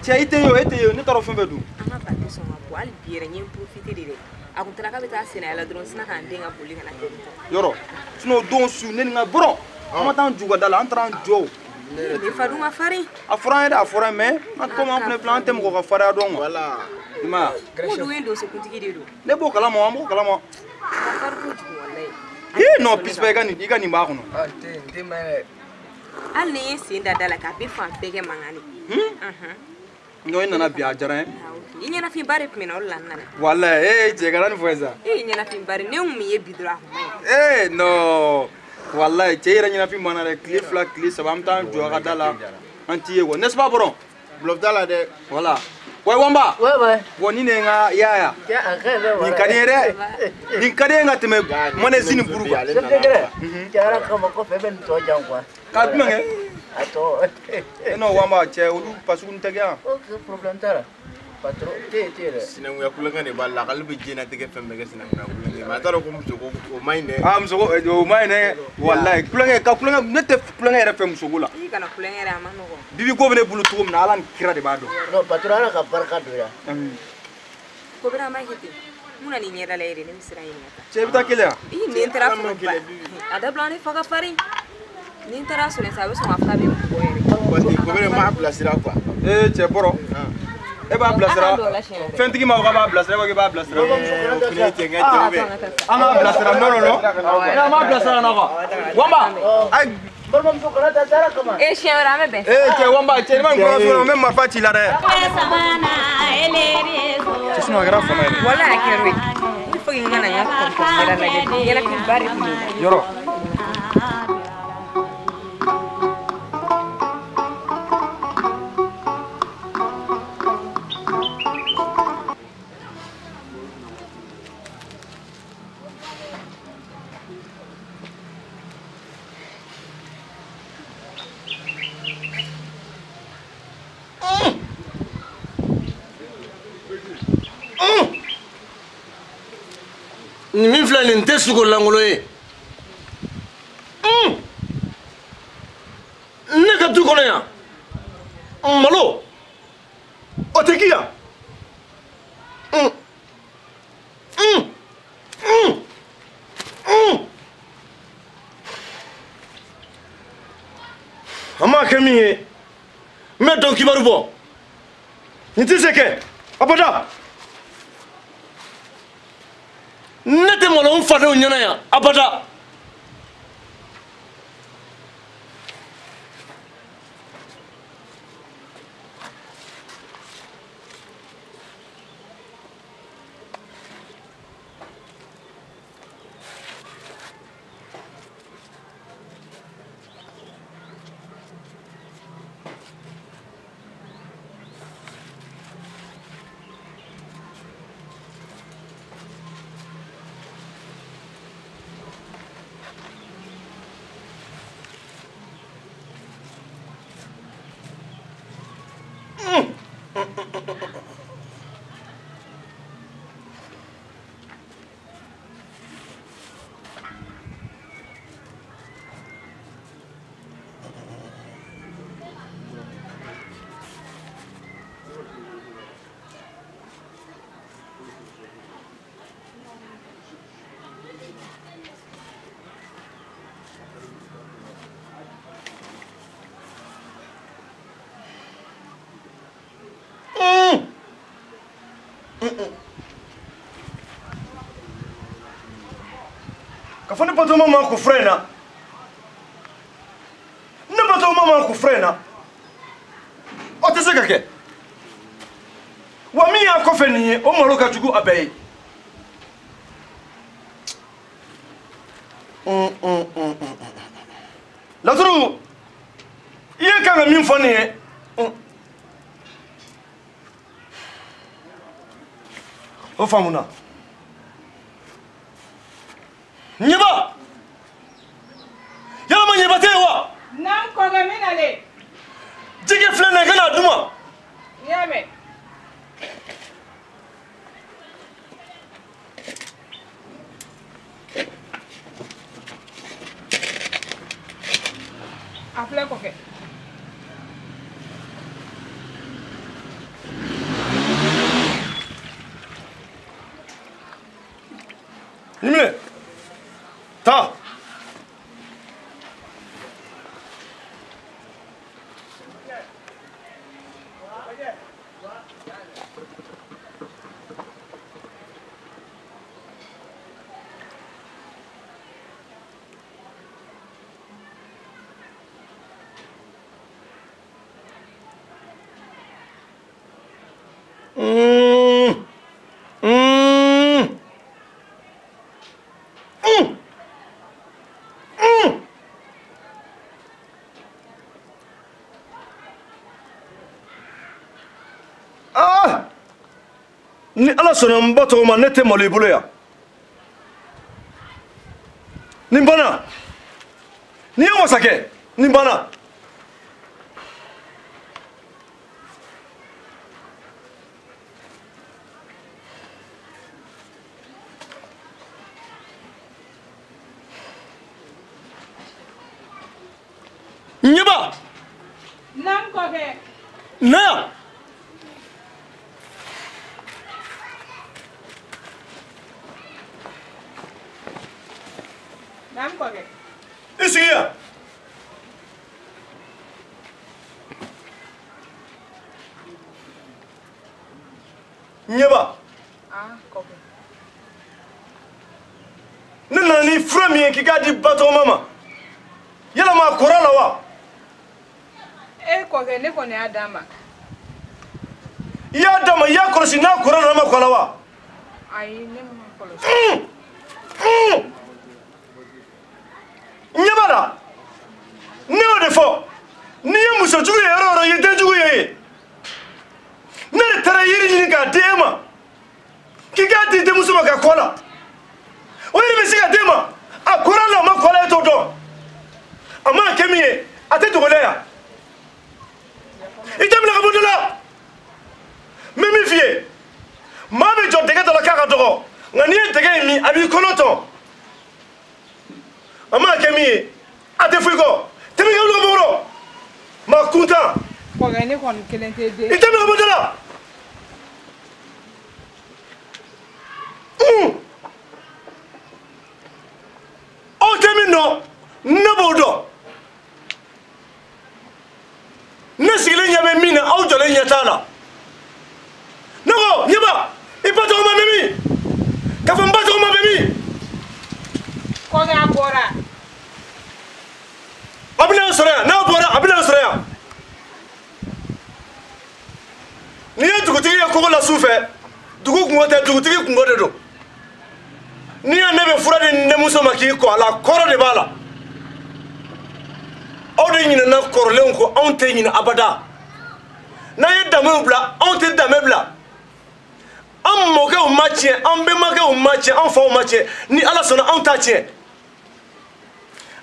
Cɛ i tɛ yen o e tɛ yen o ne t'a dɔn fɛn bɛɛ dun. An ka ba tɛ sɔn ka bɔ hali bi yɛrɛ n ye n profiter de dɛ. A kun taara k'a bɛ taa sɛnɛyala dɔrɔn sina k'an den ka boli ka na kɛ. Yɔrɔ sinon o don su ne ni n ka bɔrɔ an ma taa an ju ka da la an taara an jɔ o. Ne fa dun ka farin. A fɔra an ye dɛ a fɔra an ye mais an komi an fana filɛ an tɛ mɔgɔ ka farinya dɔn quoi. Voilà. I m'a ye. Ko dun ye donsokuntigi de don. Ne b'o kalama an b'o kalama. A ka farin kojugu walayi. Ee non Pisiba i ka nin b'a kɔnɔ. Ah n tɛ ma yɛrɛ. Hali ni n ye sen da da la k'a bɛ fan bɛɛ kɛ mankan de. Non i nana bi a diyara n ye. I ɲɛnafinba de tun bɛ na o de la n nana. Walayi ee cɛ kana nin fɔ n ye sa. E ye ɲɛnafinba de ne kun m'i ye bi dɔrɔn a kun man ɲi. Ee non walayi cɛ yɛrɛ ɲɛnafin banna dɛ tile 2 tile 3 an bɛ taa an jɔ a ka da la an t'i ye quoi n'est-ce pas Bɔrɔn? Bluff t'a la dɛ. Voilà. Ouais Wanba. Ouais ouais. Bon nin de ye n ka yaya. Nin ka di n ye dɛ. Nin ka di n ye ka tɛmɛ manɛsi ni buru kan. Chef de gɛrɛn. Cɛ ala kama kɔfɛ e bɛ nin tɔ jan quoi. Ka jumɛn kɛ? A tɔ. E non Wanba cɛ olu pasugu tɛ kɛ yan. Ok problème t'a la. Patron tɛ yen dɛ. Sinankunya kulonkɛ de b'a la k'ale bɛ diɲɛlatigɛ fɛn bɛɛ kɛ sinankunya kulonkɛ ye mais a t'a dɔn ko musoko o man ɲi dɛ. Ah musoko o man ɲi dɛ walayi kulonkɛ ka kulonkɛ ne tɛ kulonkɛ yɛrɛ fɛ musoko la. I kana kulonkɛ yɛrɛ a ma nɔgɔn. Bibi ko bɛ ne bolo cogo min na Ala ni kira de b'a dɔn. Non patron ala ka barika don i la. Ko bɛna ma kɛ ten. Mun na nin ɲɛda la yɛrɛ ne bɛ siran ɲininka ta. Cɛ i bɛ taa kelen wa? I ni n taara foro ba. A dabila ne fa ka farin. Ni n taara sɔrɔ sisan a bɛ sɔn k'a fɔ k'a bɛ n bugɔ yɛrɛ. Parce que ko bɛ m'a bilasira quoi. Ee cɛ Bɔrɔ. E b'a bilasira fɛntigi ma ko k'a b'a bilasira e ko k'i b'a bilasira. An k'a bilasira non non non. N'an m'a bilasira na quoi. Wanba. Ayi. Balimamuso kana taa sara kama. Ee siɲɛ wɛrɛ an bɛ bɛn. Ee cɛ Wanba cɛ ni ma nin kɔnɔ sugu la n bɛ marifa ci i la dɛ. Cɛ sinon a kɛra fama ye dɛ. Walayi a kɛra o ye. Il faut que n ka na n ka kɔntɔn yɛrɛ lajɛ ɲɛnafinba de tun bɛ yen. Yɔrɔ. Nin min filɛ nin tɛ sogo lankolon ye. Ne ka du kɔnɔ yan malo o tɛ k'i yan. An m'a kɛ min ye, n bɛ dɔn kibaru bɔ. Nin tɛ se kɛ abada. Ne tɛ malo n fadenw ɲɛna yan abada. Ka fɔ ne batoma ma ko fura in na, ne batoma ma ko fura in na, o tɛ se ka kɛ. Wa min y'a kɔfɛ nin ye, o malo ka jugu a bɛɛ ye. Laturu, i ye kan ka min fɔ nin ye, o faamuna. Ɲɛba, yalama ɲɛba tɛ yen wa? Naam kɔkɛ, n bɛ nalen. Jɛgɛ filɛ nin ye, ka n'a d'u ma. N y'a mɛn. A filɛ kɔkɛ. Nin minɛ. Taa. Ni Ala sɔnna n ba tɔgɔ ma, ne tɛ malo i bolo yan. Nin banna. N'i ye wasa kɛ, nin banna. Ɲɛba. Naam kɔkɛ. Na yan. Naam kɔkɛ. I sigi yan. Ɲɛba. Ah kɔkɛ. Ne nana ni fura min ye k'i k'a di ba tɔgɔma ma, yalama a kɔrɔ la wa? E kɔkɛ, ne kɔni y'a d'a ma. I y'a d'a ma, i y'a kɔlɔsi n'a kɔrɔ la, n'a ma kɔ la wa? Ayi, ne ma kɔlɔsi. Ɲɛ b'a la, ne y'o de fɔ, n'i ye muso jugu ye yɔrɔ o yɔrɔ, i ye den jugu ye yen. Ne de taara yiri ɲini k'a di e ma, k'i k'a di denmuso ma ka kɔ la. O yiri bɛ se ka d'e ma, a kɔrɔ la, a ma kɔ la, e t'o dɔn. A mana kɛ min ye, a tɛ dogo ne yan. I tɛ minɛ ka bɔ dɔ la. N bɛ min f'i ye, maa bɛ jɔ dɛgɛ dɔ la k'a ka dɔgɔ, nka n'i ye dɛgɛ in min, a b'i kɔnɔ tɔn. A mana kɛ min ye, a tɛ foyi kɔ. Tɛmɛ ka wuli ka bɔ kɔrɔ. Maa kuntan. Kɔkɛ, ne kɔni kelen tɛ den. I tɛ minɛ ka bɔ dɔ la. Aw tɛ min dɔn, ne b'o dɔn. aw jɔlen ɲɛ t'a la. Ne ko ɲɛba i ba tɔgɔma bɛ min? K'a fɔ n ba tɔgɔma bɛ min? Kɔkɛ a bɔra. A bɛna n sɔrɔ yan, n'a bɔra a bɛna n sɔrɔ yan. N'i ye dugutigi ye kogo la su fɛ, dugu kungo tɛ, dugutigi kungo de don. N'i y'a ne bɛ fura di n denmuso ma k'i kɔ a la, kɔrɔ de b'a la. Aw de ɲinɛna kɔrɔlenw kɔ, anw tɛ ɲinɛ abada. N'an ye danbew bila, anw tɛ danbe bila. An mɔkɛw ma tiɲɛ, an bɛnbakɛw ma tiɲɛ, an faw ma tiɲɛ. Ni Ala sɔnna anw t'a tiɲɛ.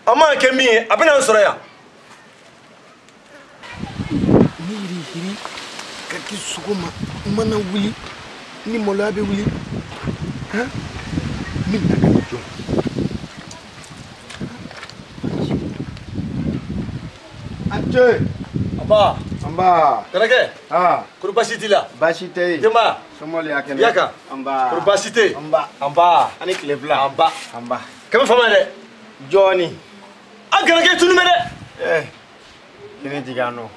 A mana kɛ min ye, a bɛna an sɔrɔ yan. Ne yiri hiri ka kɛ sɔgɔma n mana wuli ni maloya bɛ wuli han min na ka jɔ. Ante. Aba. Amba. Karakɛ. Ah. Kori baasi t'i la? Baasi tɛ yen. Denba. Somɔgɔw y'a kɛnɛ. Yaka. Anba. Kori baasi tɛ yen? Anba. Anba. Ani tile fila. Anba. Anba. Kɛmɛ fama dɛ. Jɔɔni. A garakɛ tunu bɛ dɛ. Eh. Kini jigin an nɔ.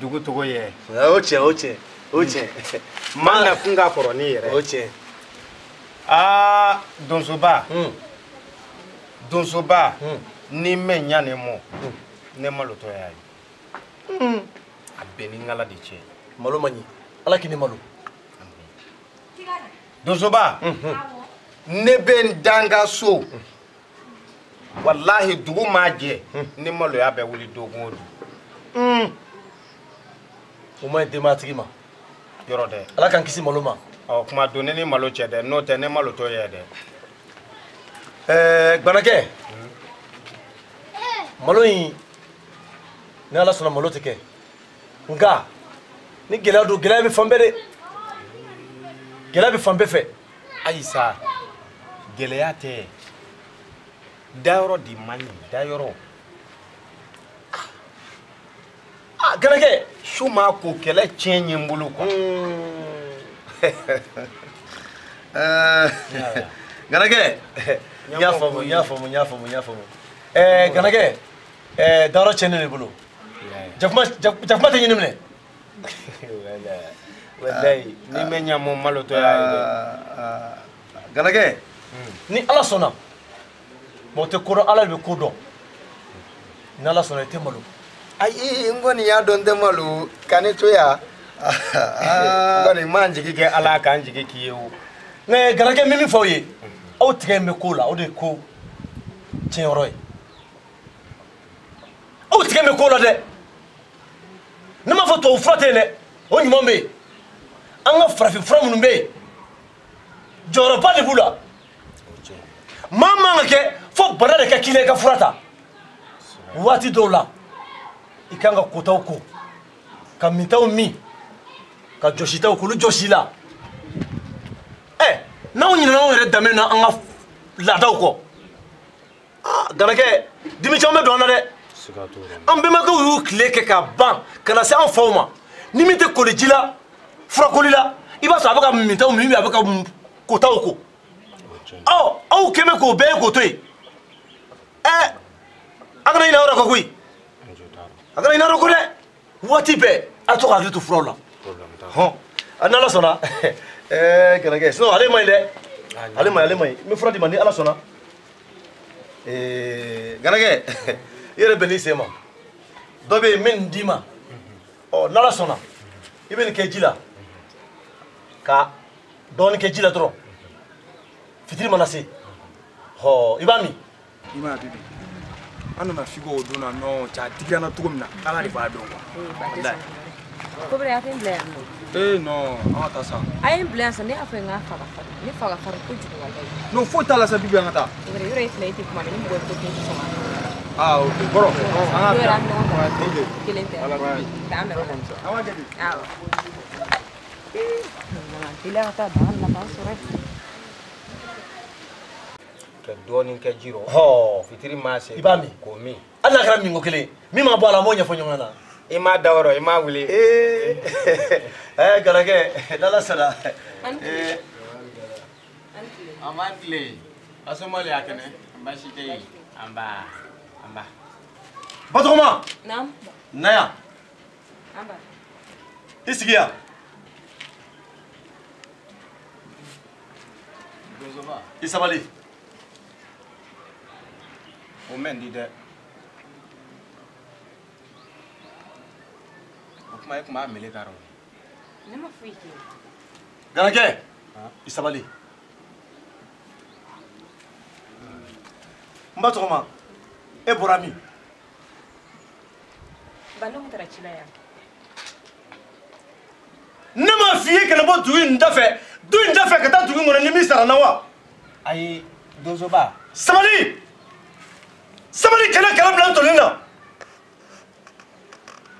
Dugu togo ye. O tiɲɛ o tiɲɛ o tiɲɛ. Maa na kun ka kɔrɔ n'i yɛrɛ. O tiɲɛ. Aa donsoba. Donsoba. Ni mɛ ɲa ne mɔ. Ne malotɔ y'a ye. A bɛn ni ŋala de cɛ. Malo man ɲi. Ala k'i ni malo. Donsoba. Ne bɛ n dan ka so. Walahi dugu maa jɛ. Ni maloya bɛ wuli dogun o don. O ma ɲi denbayatigi ma. Yɔrɔ dɛ. Ala k'an kisi malo ma. Ɔ kuma don ne ni malo cɛ dɛ, n'o tɛ ne malotɔ ye dɛ. Ɛɛ Gbanakɛ. Malo in ni Ala sɔnna malo tɛ kɛ. Nka ni gɛlɛya don, gɛlɛya bɛ fan bɛɛ de. Gɛlɛya bɛ fan bɛɛ fɛ. Ayisa, gɛlɛya tɛ. Dayɔrɔ de man ɲi, dayɔrɔ. Ah, Gɛlɛkɛ. Su maa ko kɛlɛ tiɲɛ ye n bolo quoi. Gɛlɛkɛ, n y'a faamu, n y'a faamu, n y'a faamu, n y'a faamu. Gɛlɛkɛ, dayɔrɔ tiɲɛnen de bolo. Jakuma tɛ ɲini minɛ. Walayi, ni mɛ ɲa mɔ malotɔ y'a ye dɛ. Gɛlɛkɛ, ni Ala sɔnna, mɔgɔ tɛ ko dɔn, Ala de bɛ ko dɔn. Ni Ala sɔnna, i tɛ malo. Ayi n kɔni y'a dɔn n tɛ malo ka ne to yan. N kɔni n m'an jigi kɛ Ala k'an jigi k'i ye o. Nka Garakɛ min fɔ aw ye, aw tigɛ in bɛ ko la, o de ye ko tiɲɛyɔrɔ ye. Aw tigɛ bɛ ko la dɛ. Ne m'a fɔ tubabu fura tɛ yen dɛ, o ɲuman bɛ yen. An ka farafin fura minnu bɛ yen, jɔyɔrɔba de b'u la. Maa man ka kɛ fo bana de ka k'i la i ka fura ta. Waati dɔw la, i kan ka kotaw ko, ka mintaw min, ka jɔsitaw k'olu jɔsi la. Ɛ n'anw ɲinɛna anw yɛrɛ danbe na an ka laadaw kɔ, aa Garakɛ, dimi caman bɛ don an na dɛ. An bɛnbakɛw y'u tile kɛ ka ban ka na se an faw ma. Ni min tɛ koli ji la, furakoli la, i b'a sɔrɔ a bɛ ka mintaw min, a bɛ ka kotaw ko. Ɔ aw kɛn bɛ k'o bɛɛ ye k'o to yen. Ɛ a kana ɲinɛ aw yɛrɛ kɔ koyi. A kana ɲinɛ aw yɛrɛ kɔ dɛ. Waati bɛɛ a to ka hakili to furaw la. Hɔn a n'Ala sɔnna. Ɛɛ Garakɛ, sinon ale man ɲi dɛ. Ale man ɲi, ale man ɲi. N bɛ fura d'i ma ni Ala sɔnna. Ɛɛ Garakɛ, i yɛrɛ bɛn n'i sen ma. Dɔ bɛ yen n bɛ nin d'i ma. Ɔ n'Ala sɔnna, i bɛ nin kɛ ji la. Ka dɔɔnin kɛ ji la dɔrɔn. Fitiri mana se. Hɔ i b'a min. I m'a ye Bibi, an nana Figo o don na non cɛ a digira n na cogo min na Ala de b'a dɔn quoi. Ko bɛrɛ a tɛ n bila yan nɔ. Ee non an ka taa sa. A ye n bila yan sa, ne y'a fɔ n k'a fa ka farin, ne fa ka farin kojugu walayi. Non foyi t'a la sa Bibi an ka taa. Ko bɛrɛ yɔrɔ e filɛ e tɛ kuma mɛn ni mɔgɔ ye ko kɛ i tɛ sɔn k'a fɔ. Ah ok kɔrɔ an ka Yɔrɔ bila. an bɛ ɲɔgɔn kan. Ok. Kelen tɛ. K'an bɛn o la. An b'a kɛ ten. Awɔ. Ee nana teliya ka taa daga nana sɔrɔ yen. Ka dɔɔnin kɛ ji rɔ. Hɔn. Fitiri maa se. I b'a min. K'o min. Hali n'a kɛra minko kelen ye, min ma bɔ a la, an b'o ɲɛfɔ ɲɔgɔn ɲɛna. I m'a da o rɔ, i m'a wuli. Ee ɛɛ Garakɛ, n'Ala sɔnna. Ee. An b'an tile. A somɔgɔw y'a kɛnɛ. Baasi tɛ yen. Anba. Anba. Batɔgɔma. Naamu. Na yan. Anba. I sigi yan. I sabali. O mɛn di dɛ. O kuma e kun b'a mele ka rɔ. Ne ma foyi kɛ. Garakɛ, i sabali. N ba tɔgɔma, e bɔra min? Ba ne kun taara ci la yan. Ne m'a f'i ye kana bɔ dugu in da fɛ, du in da fɛ ka taa dugu in kɔnɔ ni min sara n na wa? Ayi, donsoba. Sabali! Sabali kɛlɛ kɛlɛ bila n tɔlen na.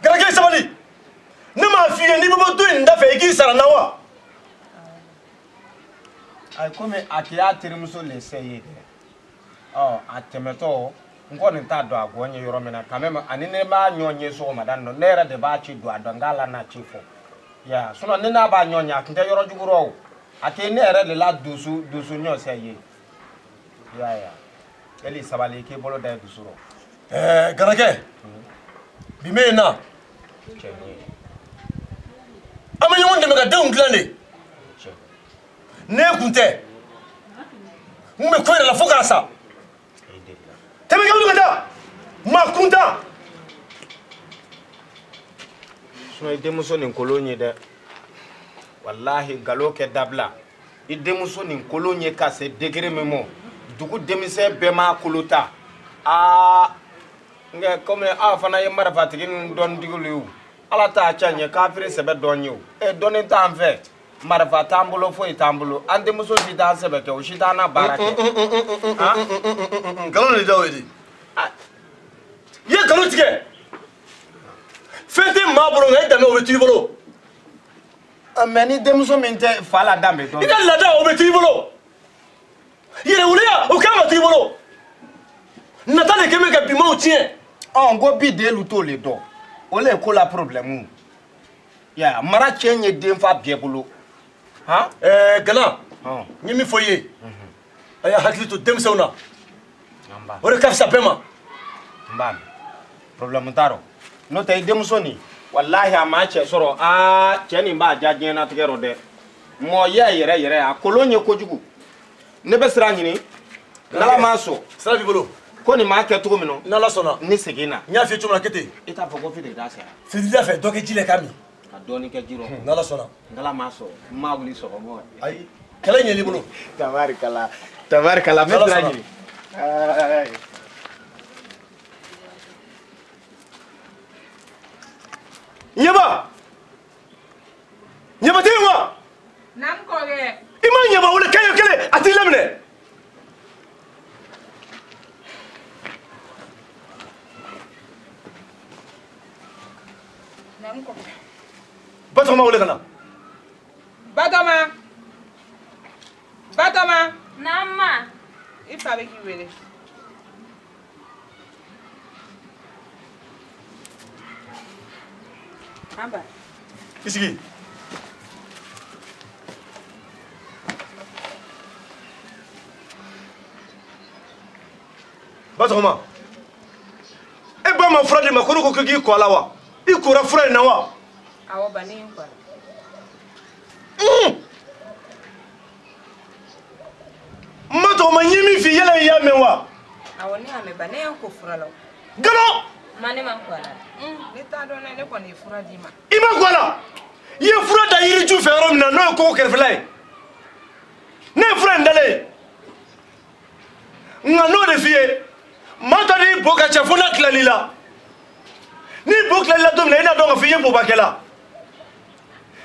Garakɛ sabali. Ne m'a f'i ye n'i bɛ bɔ du in da fɛ i k'i sara n na wa? Ayi, komi a tɛ y'a terimuso le sɛ ye dɛ. Ɔ a tɛmɛtɔ n kɔni t'a dɔn a gɔn ye yɔrɔ min na quand même ani ne b'a ɲɔgɔn ye sɔgɔmada nin ne yɛrɛ de b'a ci don a dɔn n k'a la n'a ci fɔ. Ya sinon ni n'a b'a ɲɔgɔn ye a tun tɛ yɔrɔ jugu rɔ o. A tɛ ne yɛrɛ de la dusu ɲɔ sɛ ye. Ya ya. Eli sabali k'i bolo da i dusu rɔ. Ɛɛ Garakɛ, bi min na. Cɛ ye. An bɛ ɲɔgɔn dɛmɛ ka denw dilan de. Ne kun tɛ. N bɛ ko yɛrɛ la fo k'a sa. Tɛmɛ kɛ wuli ka taa. Maa kuntan. Sinon i denmuso nin kolon ye dɛ. Walahi nkalon kɛ dabila. I denmuso nin kolon ye ka se degré min ma. Dugu denmisɛn bɛɛ m'a kolo ta. Aa nka komi aw fana ye marifatigi ninnu dɔnnitigiw ye o. Ala t'a ca ɲɛ kafiri sɛbɛ dɔn ye o. Ɛ dɔnni t'an fɛ. Marifa t'an bolo foyi t'an bolo. An denmuso si t'an sɛbɛ kɛ o si t'an na baara kɛ. Nkalon de da o ye de. I ye nkalon tigɛ. Fɛn tɛ maa bolo nka e danbe o bɛ to i bolo. Mɛ ni denmuso min tɛ fa la danbe dɔn. I ka laada o bɛ to i bolo. Yɛrɛwoloya o kan ka to i bolo. Nata de kɛ bɛ ka bimaw tiɲɛ. Ɔ n ko bi denlu t'o le dɔn. O le ye ko la problème. Ya mara tiɲɛ ye denfa bɛɛ bolo. Han? Ɛɛ Gana. N ye min fɔ i ye. A y'a hakili to denmisɛnw na. O de ka fisa bɛɛ ma. N b'a mɛn. Problème t'a rɔ. N'o tɛ i denmuso nin walahi a ma cɛ sɔrɔ aa cɛ nin b'a ja diɲɛnatigɛ rɔ dɛ. Mɔgɔya yɛrɛ yɛrɛ a kolon ye kojugu. Ne bɛ sira ɲini. N'Ala m'a sɔn. Sira b'i bolo. Ko nin m'a kɛ cogo min na. N'Ala sɔnna. Ni segin na. N y'a f'i ye cogo min na kɛ ten. I t'a fɔ ko fitiri da sera. Fitiri da fɛ dɔ kɛ ji la k'a min. Ka dɔɔnin kɛ ji rɔ. N'Ala sɔnna. N'Ala m'a sɔn n m'a wuli sɔgɔma. Ayi kɛlɛ ɲɛn'i bolo. Tabarikala tabarikala n bɛ sira ɲini. Ɲɛba. Ɲɛba tɛ yen wa? Naamu kɔrɔkɛ. I ma ɲɛba wele kɛɲɛ kelen a t'i laminɛ. Naamu kɔrɔkɛ. Batɔgɔma wele ka na. Batɔgɔma. Batɔgɔma. Naamu ma. I fa bɛ k'i wele. An ba. I sigi. Batɔgɔma, e ba ma fura d'i ma ko ne ko k'i kɔ a la wa? I kora fura in na wa? Awɔ ba ne ye n kɔ a la. N Batɔgɔma n ye min f'i ye yala i y'a mɛn wa? Awɔ ne y'a mɛn ba ne ye n ko fura la o. Nkalon! Ma ne ma n ko a la. Ne t'a dɔn dɛ ne kɔni ye fura d'i ma. I ma ko a la. I ye fura da yiriju fɛ yɔrɔ min na n'o ye kogo kɛrɛfɛla ye. Ne ye fura in dalen ye. Nka n'o de f'i ye. Maa dɔ n'i bo ka ca fo n'a tilal'i la. N'i bo tilal'i la don min na i n'a dɔn k'a fɔ i ye bobakɛla.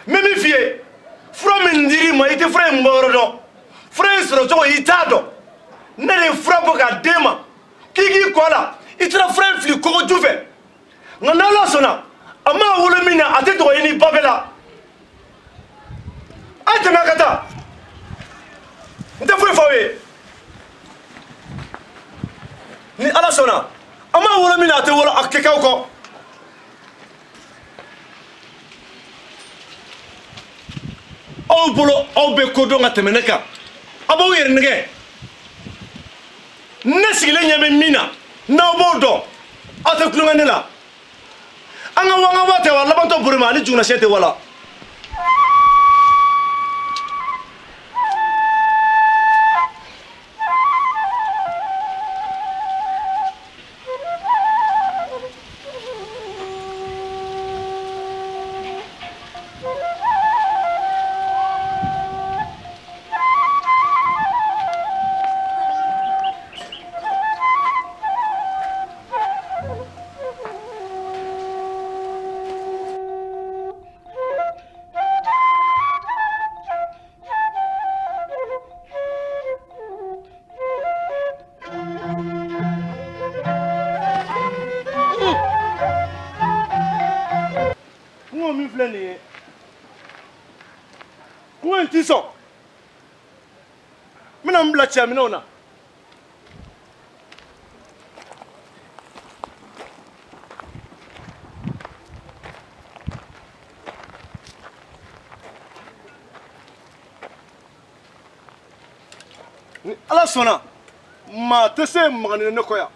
N bɛ min f'i ye, fura min dir'i ma i tɛ fura in bɔyɔrɔ dɔn. Fura in sɔrɔ cogo i t'a dɔn. Ne de ye fura bɔ k'a d'e ma k'i k'i kɔ a la. I taara fura in fili kogo ju fɛ. Nka n'Ala sɔnna a maa wolo min na a tɛ dogo i ni ba bɛɛ la. A ye tɛmɛ a ka taa. N tɛ foyi f'aw ye. Ni Ala sɔnna a maa wolo min na a tɛ wolo a kɛ k'aw kɔ. Aw bolo aw bɛ ko dɔn ka tɛmɛ ne kan. Aw b'aw yɛrɛ nɛgɛ. Ne sigilen ɲɛ bɛ min na n'aw b'o dɔn aw tɛ tulonkɛ ne la. An ka wa tɛ wa labantɔ bolo ma ani jugunasiyɛn tɛ wala. filɛ nin ye, kungo in ti sɔn. N bɛna n bila cɛyaminɛnw na. Ni Ala sɔnna, maa tɛ se magani ne kɔ yan.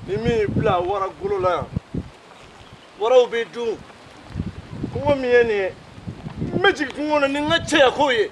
Ni min y'i bila wara golo la yan, waraw b'i dun. Kungo min ye nin ye, n bɛ jigin kungo kɔnɔ ni n ka cɛya ko ye.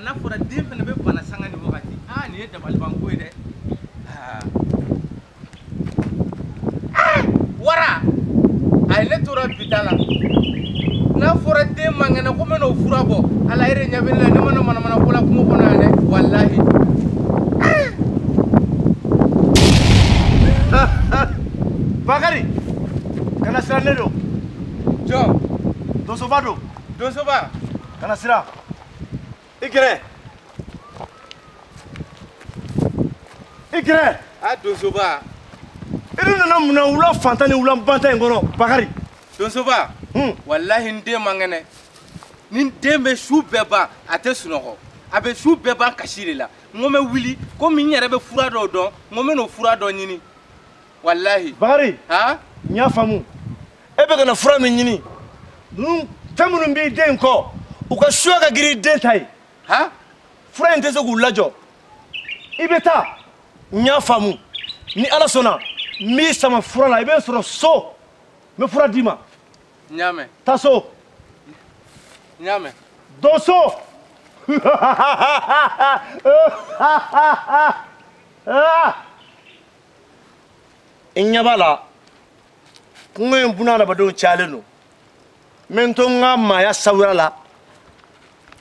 N'a fɔra den fana bɛ bana sanga ni wagati, aa nin ye dabalibanko ye dɛ. Wara a ye ne tora bita la, n'a fɔra den man kɛnɛ ko n bɛ n'o fura bɔ, ala yɛrɛ ɲɛ bɛ ne la, ne mana manamana ko la kungo kɔnɔ yan dɛ, walahi. Bakari, kana siran, ne don. Jɔn? Donsoba don. Donsoba? Kana siran. I gɛrɛ. I gɛrɛ. A donsoba. I dun nana mun na wula fantan ni wula bantan in kɔnɔ, Bakari? Donsoba. Walahi n den man kɛnɛ. Ni n den bɛ su bɛɛ ban, a tɛ sunɔgɔ. A bɛ su bɛɛ ban kasi de la. N ko n bɛ wuli, komi n yɛrɛ bɛ fura dɔw dɔn, n ko n bɛ n'o fura dɔ ɲini. Walahi. Bakari. Han? N y'a faamu. E bɛ ka na fura min ɲini, ninnu fɛn minnu b'i den kɔ, u ka suya ka girin i den ta ye. Han? Fura in tɛ se k'u lajɔ. I bɛ taa, n y'a faamu. Ni Ala sɔnna, n b'i sama fura la, i bɛ n sɔrɔ so. N bɛ fura d'i ma. N y'a mɛn. Taa so. N y'a mɛn. Don so. I ɲɛ b'a la, kungo in buna adamadenw cayalen don. N bɛ n to n ka maaya sawura la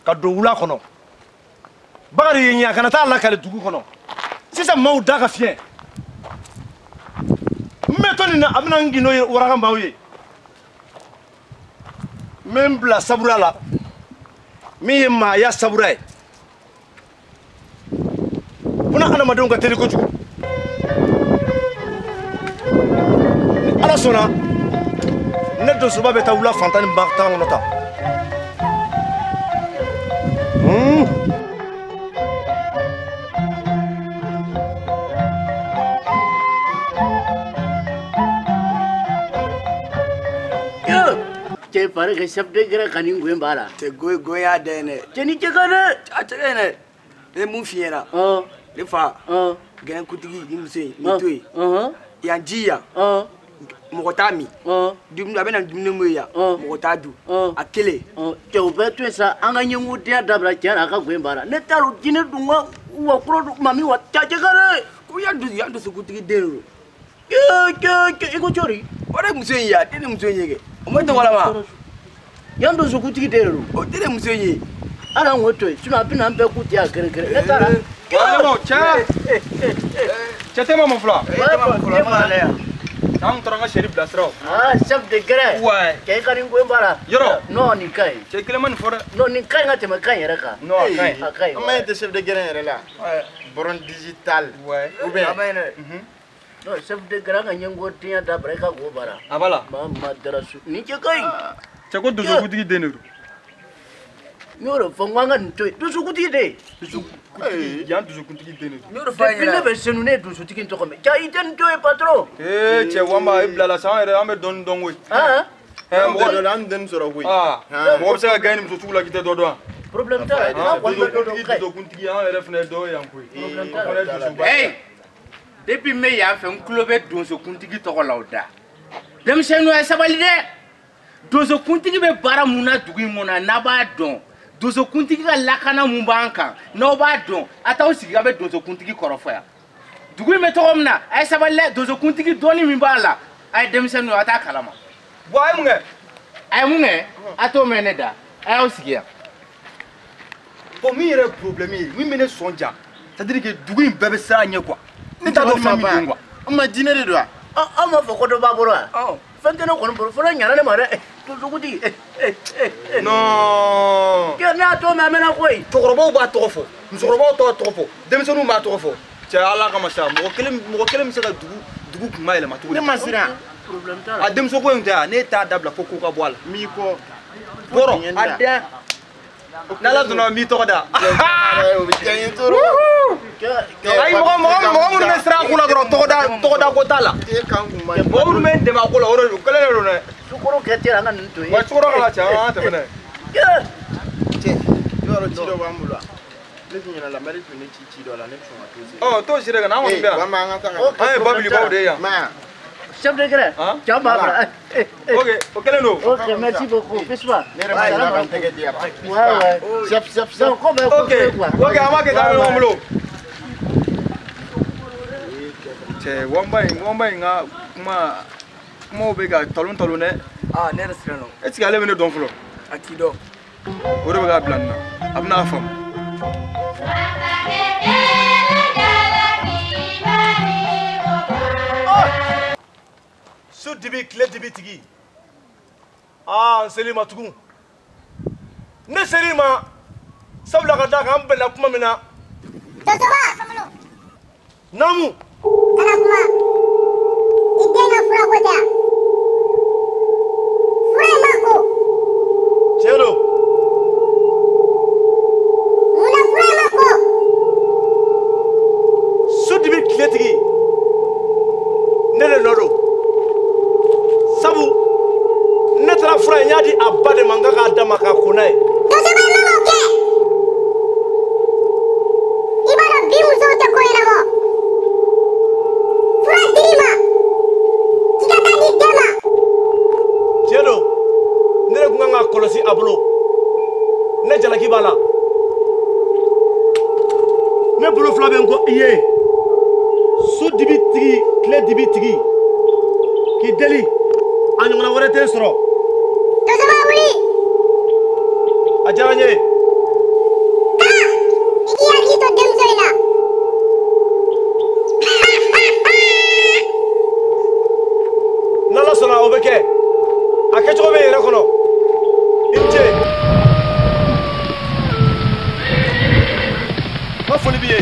ka don wula kɔnɔ. Bakari ye ɲɛ, a kana taa lakale dugu kɔnɔ. Sisan maaw da ka fiyɛ. N bɛ to nin na, a bɛna n gindo ye waraka maaw ye. N bɛ n bila sabura la, min ye maaya sabura ye. Buna adamadenw ka teli kojugu. Ni Ala sɔnna, ne donsoba bɛ taa wula fantan ni tan kɔnɔ tan. Cɛ pare que chef de guerre ka nin goyin b'a la. Cɛ goyin goyin y'a da ye dɛ. Cɛ ni cɛ ka dɛ. A cɛ ka ɲi dɛ. Ne ye mun f'i ɲɛna. Ne fa. Gɛrɛnkutigi ni muso in nin to yen. Yan ji yan. Mɔgɔ t'a min. Dumuni a bɛ na dumuni mun ye yan. Mɔgɔ t'a dun. A kelen. Cɛ o bɛɛ to yen sa, an ka ɲɛngodenya dabila cɛ la a ka goyin b'a la. Ne t'a dɔn jinɛ dun ka wa kura dun mami wa cɛ cɛ ka dɛ. Ko yan dusukutigi den de don. Cɛ i ko cogo di? O de muso in ye a tɛ ne muso in ye kɛ. O ma tɔgɔ la ma. Yan dusukutigi den de don. O tɛ ne muso in ye. Hali an k'o to yen sinon a bɛna an bɛɛ k'u tɛ a kere kere. Ne taara. Cɛ. Cɛ tɛ ma mun fila. An taara an ka seri bilasira o. Ah chef de guerre. Ouais. Cɛ i ka nin ko in b'a la. Yɔrɔ. Non nin ka ɲi. Cɛ kelen ma nin fɔ dɛ. Non nin ka ɲi ka tɛmɛ kan yɛrɛ kan. Non a ka ɲi. A ka ɲi. An ma ye tɛ chef de guerre yɛrɛ la. Baron digital. Ouais. Ou bien. Non chef de guerre an ka ɲɛngodenya dabila i ka go bara. A b'a la. Ma ma dara su nin cɛ ka ɲi. Cɛ ko donsokutigi den de don. N y'o de fɔ n ko an ka nin to yen donsokutigi den. Donsokutigi yan donsokutigi den de don. N y'o de fɔ a Depuis ne bɛ Senu ne ye donsotigi in tɔgɔ mɛn. Ja i tɛ nin to yen patron. Ee cɛ Wanba e bilala sa an yɛrɛ an bɛ dɔɔni dɔn koyi. Mɔgɔ dɔ la an tɛ nin sɔrɔ koyi. Mɔgɔ bɛ se ka gagner ni muso sugu la k'i tɛ dɔ dɔn wa. Problème t'a la. An kɔni bɛ dɔ dɔn ka ɲi. Donsokuntigi an yɛrɛ fana ye dɔ ye yan koyi. Problème t'a la. Hey! Depuis n bɛ yan fɛ n tulo bɛ donsokuntigi tɔgɔ la o da. Denmisɛnninw ye sabali dɛ. Donsokuntigi bɛ baara mun na dugu in kɔnɔ n'a b'a dɔn. Donsokuntigi ka lakana mun b'an kan n'aw b'a dɔn a t'aw sigi k'a bɛ donsokuntigi kɔrɔfɔ yan. Dugu in bɛ tɔgɔ min na a ye sabali dɛ, donsokuntigi dɔɔni min b'a la a ye denmisɛnninw a t'a kalama. Bon, a ye mun kɛ? A ye mun kɛ? A t'o mɛn ne da, a y'aw sigi yan. Bon, min yɛrɛ ye problème ye, min bɛ ne sɔn ja, c'est à dire que dugu in bɛɛ bɛ siran a ɲɛ quoi. Ne t'a dɔn fɛn min don quoi. An ma jinɛ de don wa? Aw m'a fɔ ko dɔ b'a bolo wa? Fɛn tɛ ne kɔni bolo, fɔlɔ ɲana ne ma dɛ. Dugutigi. Non. Ne y'a to mɛn a mɛnna koyi. Cɛkɔrɔbaw b'a tɔgɔ fɔ, musokɔrɔbaw t'a tɔgɔ fɔ, denmisɛnninw b'a tɔgɔ fɔ. Cɛ Ala kama sa, mɔgɔ kelen bɛ se ka dugu kunma yɛlɛma cogo di? Ne ma siran. A denmuso ko in tɛ yan, ne t'a dabila fo ko ka bɔ a la. N b'i kɔ. Bɔrɔ, a den. N'Ala sɔnna n b'i tɔgɔ da. O bɛ diya n ye trop. Ayi, mɔgɔ minnu bɛ siran a ko la dɔrɔn tɔgɔda ko t'a la. Mɔgɔ minnu bɛ n dɛmɛ a ko la o de don, kelen de don dɛ. Sukaro kɛ tɛ an ka ninnu to yen. Wa sukaro kana cɛ, an ka tɛmɛ n'a ye. Cɛ, i b'a dɔn ci dɔ b'an bolo wa? Ne tun ɲinɛ lamɛri tun ne ci dɔ la, ne bɛ sɔn ka to sen. Ɔ, t'o si de ka na, an kɔni bɛ yan. Walima an ka taa ka An ye babilibaw de ye yan. Chef de grin, tu as ma. Ok, ok, non. Ok, merci beaucoup. Bismillah. Ne yɛrɛ ma yira ka n tɛgɛ di yan. Ouais, ouais. Chef, chef, chef. Donc, comme Ok, ok, an b'a kɛ tan ɲɔgɔn bolo. Cɛ, wanba in ka kumaw bɛ ka talon talon dɛ. Ah, ne yɛrɛ siran nɔ. Est ce que ale bɛ ne dɔn fɔlɔ? A t'i dɔn. O de bɛ k'a bila nin na, a bɛna a faamu. Su dibi tile dibi tigi, aa n sel'i ma tugun. Ne sel'i ma sabula ka d'a kan an bɛnna kuma min na. Tonsoba. Naamu. Kana kuma. I den ka fura ko tɛ wa? Fura in ma ko. Tiɲɛ don. Mun na fura in ma ko? Su dibi tile tigi, ne de nɔ don. Sabu ne taara fura in n y'a di a ba de ma n k'a d'a ma k'a ko n'a ye. Tonsoba i man k'o kɛ. I b'a dɔn bi musow tɛ ko ɲɛnabɔ. Fura dir'i ma k'i ka taa di den ma. Tiɲɛ don, ne de tun kan k'a kɔlɔsi a bolo. Ne jalaki b'a la. Ne bolo fila bɛ n kɔ i ye. Su dibi tigi, tile dibi tigi, k'i deli. A ɲɔgɔnna wɛrɛ tɛ sɔrɔ. Tonsoba wuli. A diyara n ye. Taa, i k'i hakili to denmuso in na. N'Ala sɔnna o bɛ kɛ. A kɛcogo bɛ n yɛrɛ kɔnɔ. I ni ce. N ka foli b'i ye.